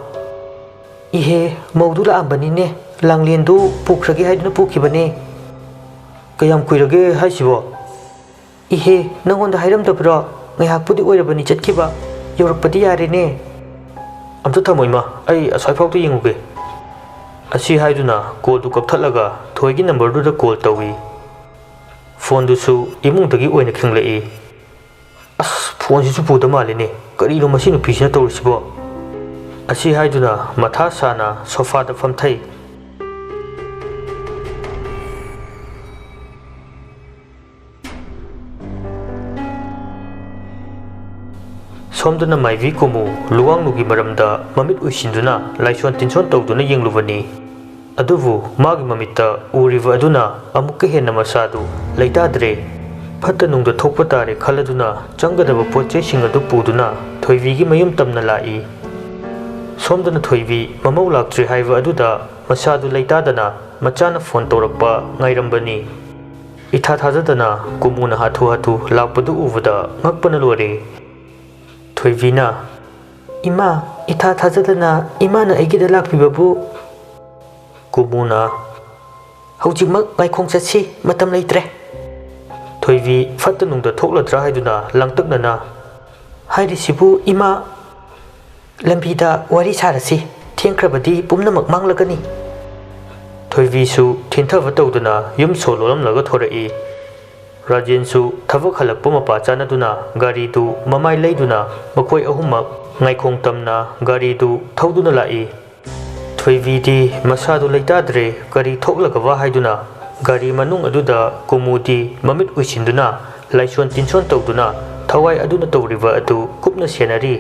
"ꯏꯍꯦ, ꯃꯧꯗꯨ ꯂꯥꯛꯑꯝꯕꯅꯤꯅꯦ, ꯂꯥꯡꯂꯦꯟꯗꯨ ꯄꯨꯈ꯭ꯔꯒꯦ ꯍꯥꯏꯗꯨꯅ ꯄꯨꯈꯤꯕꯅꯦ꯫" "ꯀꯌꯥꯝ ꯀꯨꯏꯔꯒꯦ ꯍꯥꯏꯁꯤꯕꯣ?" "ꯏꯍꯦ, ꯅꯪꯉꯣꯟꯗ ꯍꯥꯏꯔꯝꯗꯕ꯭ꯔꯣ? ꯉꯥꯏꯍꯥꯛꯄꯨꯗꯤ ꯑꯣꯏꯔꯕꯅꯤ ꯆꯠꯈꯤꯕ, ꯌꯧꯔꯛꯄꯗꯤ ꯌꯥꯔꯦꯅꯦ꯫" "ꯑꯝꯇ ꯊꯝꯃꯣ ꯏꯃꯥ, ꯑꯩ ꯑꯁ꯭ꯋꯥꯏꯐꯥꯎꯗ ꯌꯦꯡꯉꯨꯒꯦ꯫" ꯑꯁꯤ ꯍꯥꯏꯗꯨꯅ ꯀꯣꯜꯗꯨ ꯀꯛꯊꯠꯂꯒ ꯊꯣꯏꯒꯤ ꯅꯝꯕꯔꯗꯨꯗ ꯀꯣꯜ ꯇꯧꯏ꯫ ꯐꯣꯟꯗꯨꯁꯨ ꯏꯃꯨꯡꯗꯒꯤ ꯑꯣꯏꯅ ꯈꯤꯡꯂꯛꯏ꯫ "ꯑꯁ, ꯐꯣꯟꯁꯤꯁꯨ ꯄꯨꯗ ꯃꯥꯜꯂꯤꯅꯦ꯫ ꯀꯔꯤꯅꯣ ꯃꯁꯤ ꯅꯨꯄꯤꯁꯤꯅ ꯇꯧꯔꯤꯁꯤꯕꯣ?" ꯑꯁꯤ ꯍꯥꯏꯗꯨꯅ ꯃꯊꯥ ꯁꯥꯅ ꯁꯣꯐꯥꯗ ꯐꯝꯊꯩ꯫ ꯁꯣꯝꯗꯅ ꯃꯥꯏꯕꯤ ꯀꯨꯃꯨ ꯂꯨꯋꯥꯡꯂꯨꯒꯤ ꯃꯔꯝꯗ ꯃꯃꯤꯠ ꯎꯏꯁꯤꯟꯗꯨꯅ ꯂꯥꯏꯁꯣꯟ ꯇꯤꯟꯁꯣꯟ ꯇꯧꯗꯨꯅ ꯌꯦꯡꯂꯨꯕꯅꯤ꯫ ꯑꯗꯨꯕꯨ ꯃꯥꯒꯤ ꯃꯃꯤꯠꯇ ꯎꯔꯤꯕ ꯑꯗꯨꯅ ꯑꯃꯨꯛꯀ ꯍꯦꯟꯅ ꯃꯁꯥꯗꯨ ꯂꯩꯇꯥꯗ꯭ꯔꯦ꯫ ꯐꯠꯇ ꯅꯨꯡꯗ ꯊꯣꯛꯄ ꯇꯥꯔꯦ ꯈꯜꯂꯗꯨꯅ ꯆꯪꯒꯗꯕ ꯄꯣꯠ ꯆꯩꯁꯤꯡ ꯑꯗꯨ ꯄꯨꯗꯨꯅ ꯊꯣꯏꯕꯤꯒꯤ ꯃꯌꯨꯝ ꯇꯝꯅ ꯂꯥꯛꯏ꯫ ꯁꯣꯝꯗꯅ ꯊꯣꯏꯕꯤ ꯃꯃꯧ ꯂꯥꯛꯇ꯭ꯔꯤ ꯍꯥꯏꯕ ꯑꯗꯨꯗ ꯃꯁꯥꯗꯨ ꯂꯩꯇꯥꯗꯅ ꯃꯆꯥꯅ ꯐꯣꯟ ꯇꯧꯔꯛꯄ ꯉꯥꯏꯔꯝꯕꯅꯤ꯫ ꯏꯊꯥ ꯊꯥꯖꯗꯅ ꯀꯨꯃꯨꯅ ꯍꯥꯊꯨ ꯍꯥꯊꯨ ꯂꯥꯛꯄꯗꯨ ꯎꯕꯗ ꯉꯛꯄꯅ ꯂꯣꯏꯔꯦ꯫ ꯊꯣꯏꯕꯤꯅ, "ꯏꯃꯥ, ꯏꯊꯥ ꯊꯥꯖꯗꯅ ꯏꯃꯥꯅ ꯑꯩꯒꯤꯗ ꯂꯥꯛꯄꯤꯕꯕꯨ?" ꯀꯨꯃꯨꯅ, "ꯍꯧꯖꯤꯛꯃꯛ ꯉꯥꯏꯈꯣꯡ ꯆꯠꯁꯤ, ꯃꯇꯝ ꯂꯩꯇ꯭ꯔꯦ꯫" ꯊꯣꯏꯕꯤ ꯐꯠꯇ ꯅꯨꯡꯗ ꯊꯣꯛꯂꯗ꯭ꯔꯥ ꯍꯥꯏꯗꯨꯅ ꯂꯥꯡꯇꯛꯅꯅ, "ꯍꯥꯏꯔꯤꯁꯤꯕꯨ ꯏꯃꯥ, ꯂꯝꯕꯤꯗ ꯋꯥꯔꯤ ꯁꯥꯔꯁꯤ, ꯊꯦꯡꯈ꯭ꯔꯕꯗꯤ ꯄꯨꯝꯅꯃꯛ ꯃꯥꯡꯂꯒꯅꯤ꯫" ꯊꯣꯏꯕꯤꯁꯨ ꯊꯤꯟꯊꯕ ꯇꯧꯗꯅ ꯌꯨꯝ ꯁꯣ ꯂꯣꯜꯂꯝꯂꯒ ꯊꯣꯔꯛꯏ꯫ ꯔꯥꯖꯦꯟꯁꯨ ꯊꯕꯛ ꯍꯜꯂꯛꯄ ꯃꯄꯥ ꯆꯥꯅꯗꯨꯅ ꯒꯥꯔꯤꯗꯨ ꯃꯃꯥꯏ ꯂꯩꯗꯨꯅ ꯃꯈꯣꯏ ꯑꯍꯨꯝꯃꯛ ꯉꯥꯏꯈꯣꯡ ꯇꯝꯅ ꯒꯥꯔꯤꯗꯨ ꯊꯧꯗꯨꯅ ꯂꯥꯛꯏ꯫ ꯊꯣꯏꯕꯤꯗꯤ ꯃꯁꯥꯗꯨ ꯂꯩꯇꯥꯗ꯭ꯔꯦ, ꯀꯔꯤ ꯊꯣꯛꯂꯒꯕ ꯍꯥꯏꯗꯨꯅ ꯒꯥꯔꯤ ꯃꯅꯨꯡ ꯑꯗꯨꯗ ꯀꯨꯃꯨꯗꯤ ꯃꯃꯤꯠ ꯎꯏꯁꯤꯟꯗꯨꯅ ꯂꯥꯏꯁꯣꯟ ꯇꯤꯟꯁꯣꯟ ꯇꯧꯗꯨꯅ ꯊꯋꯥꯏ ꯑꯗꯨꯅ ꯇꯧꯔꯤꯕ ꯑꯗꯨ ꯀꯨꯞꯅ ꯁꯦꯟꯅꯔꯤ꯫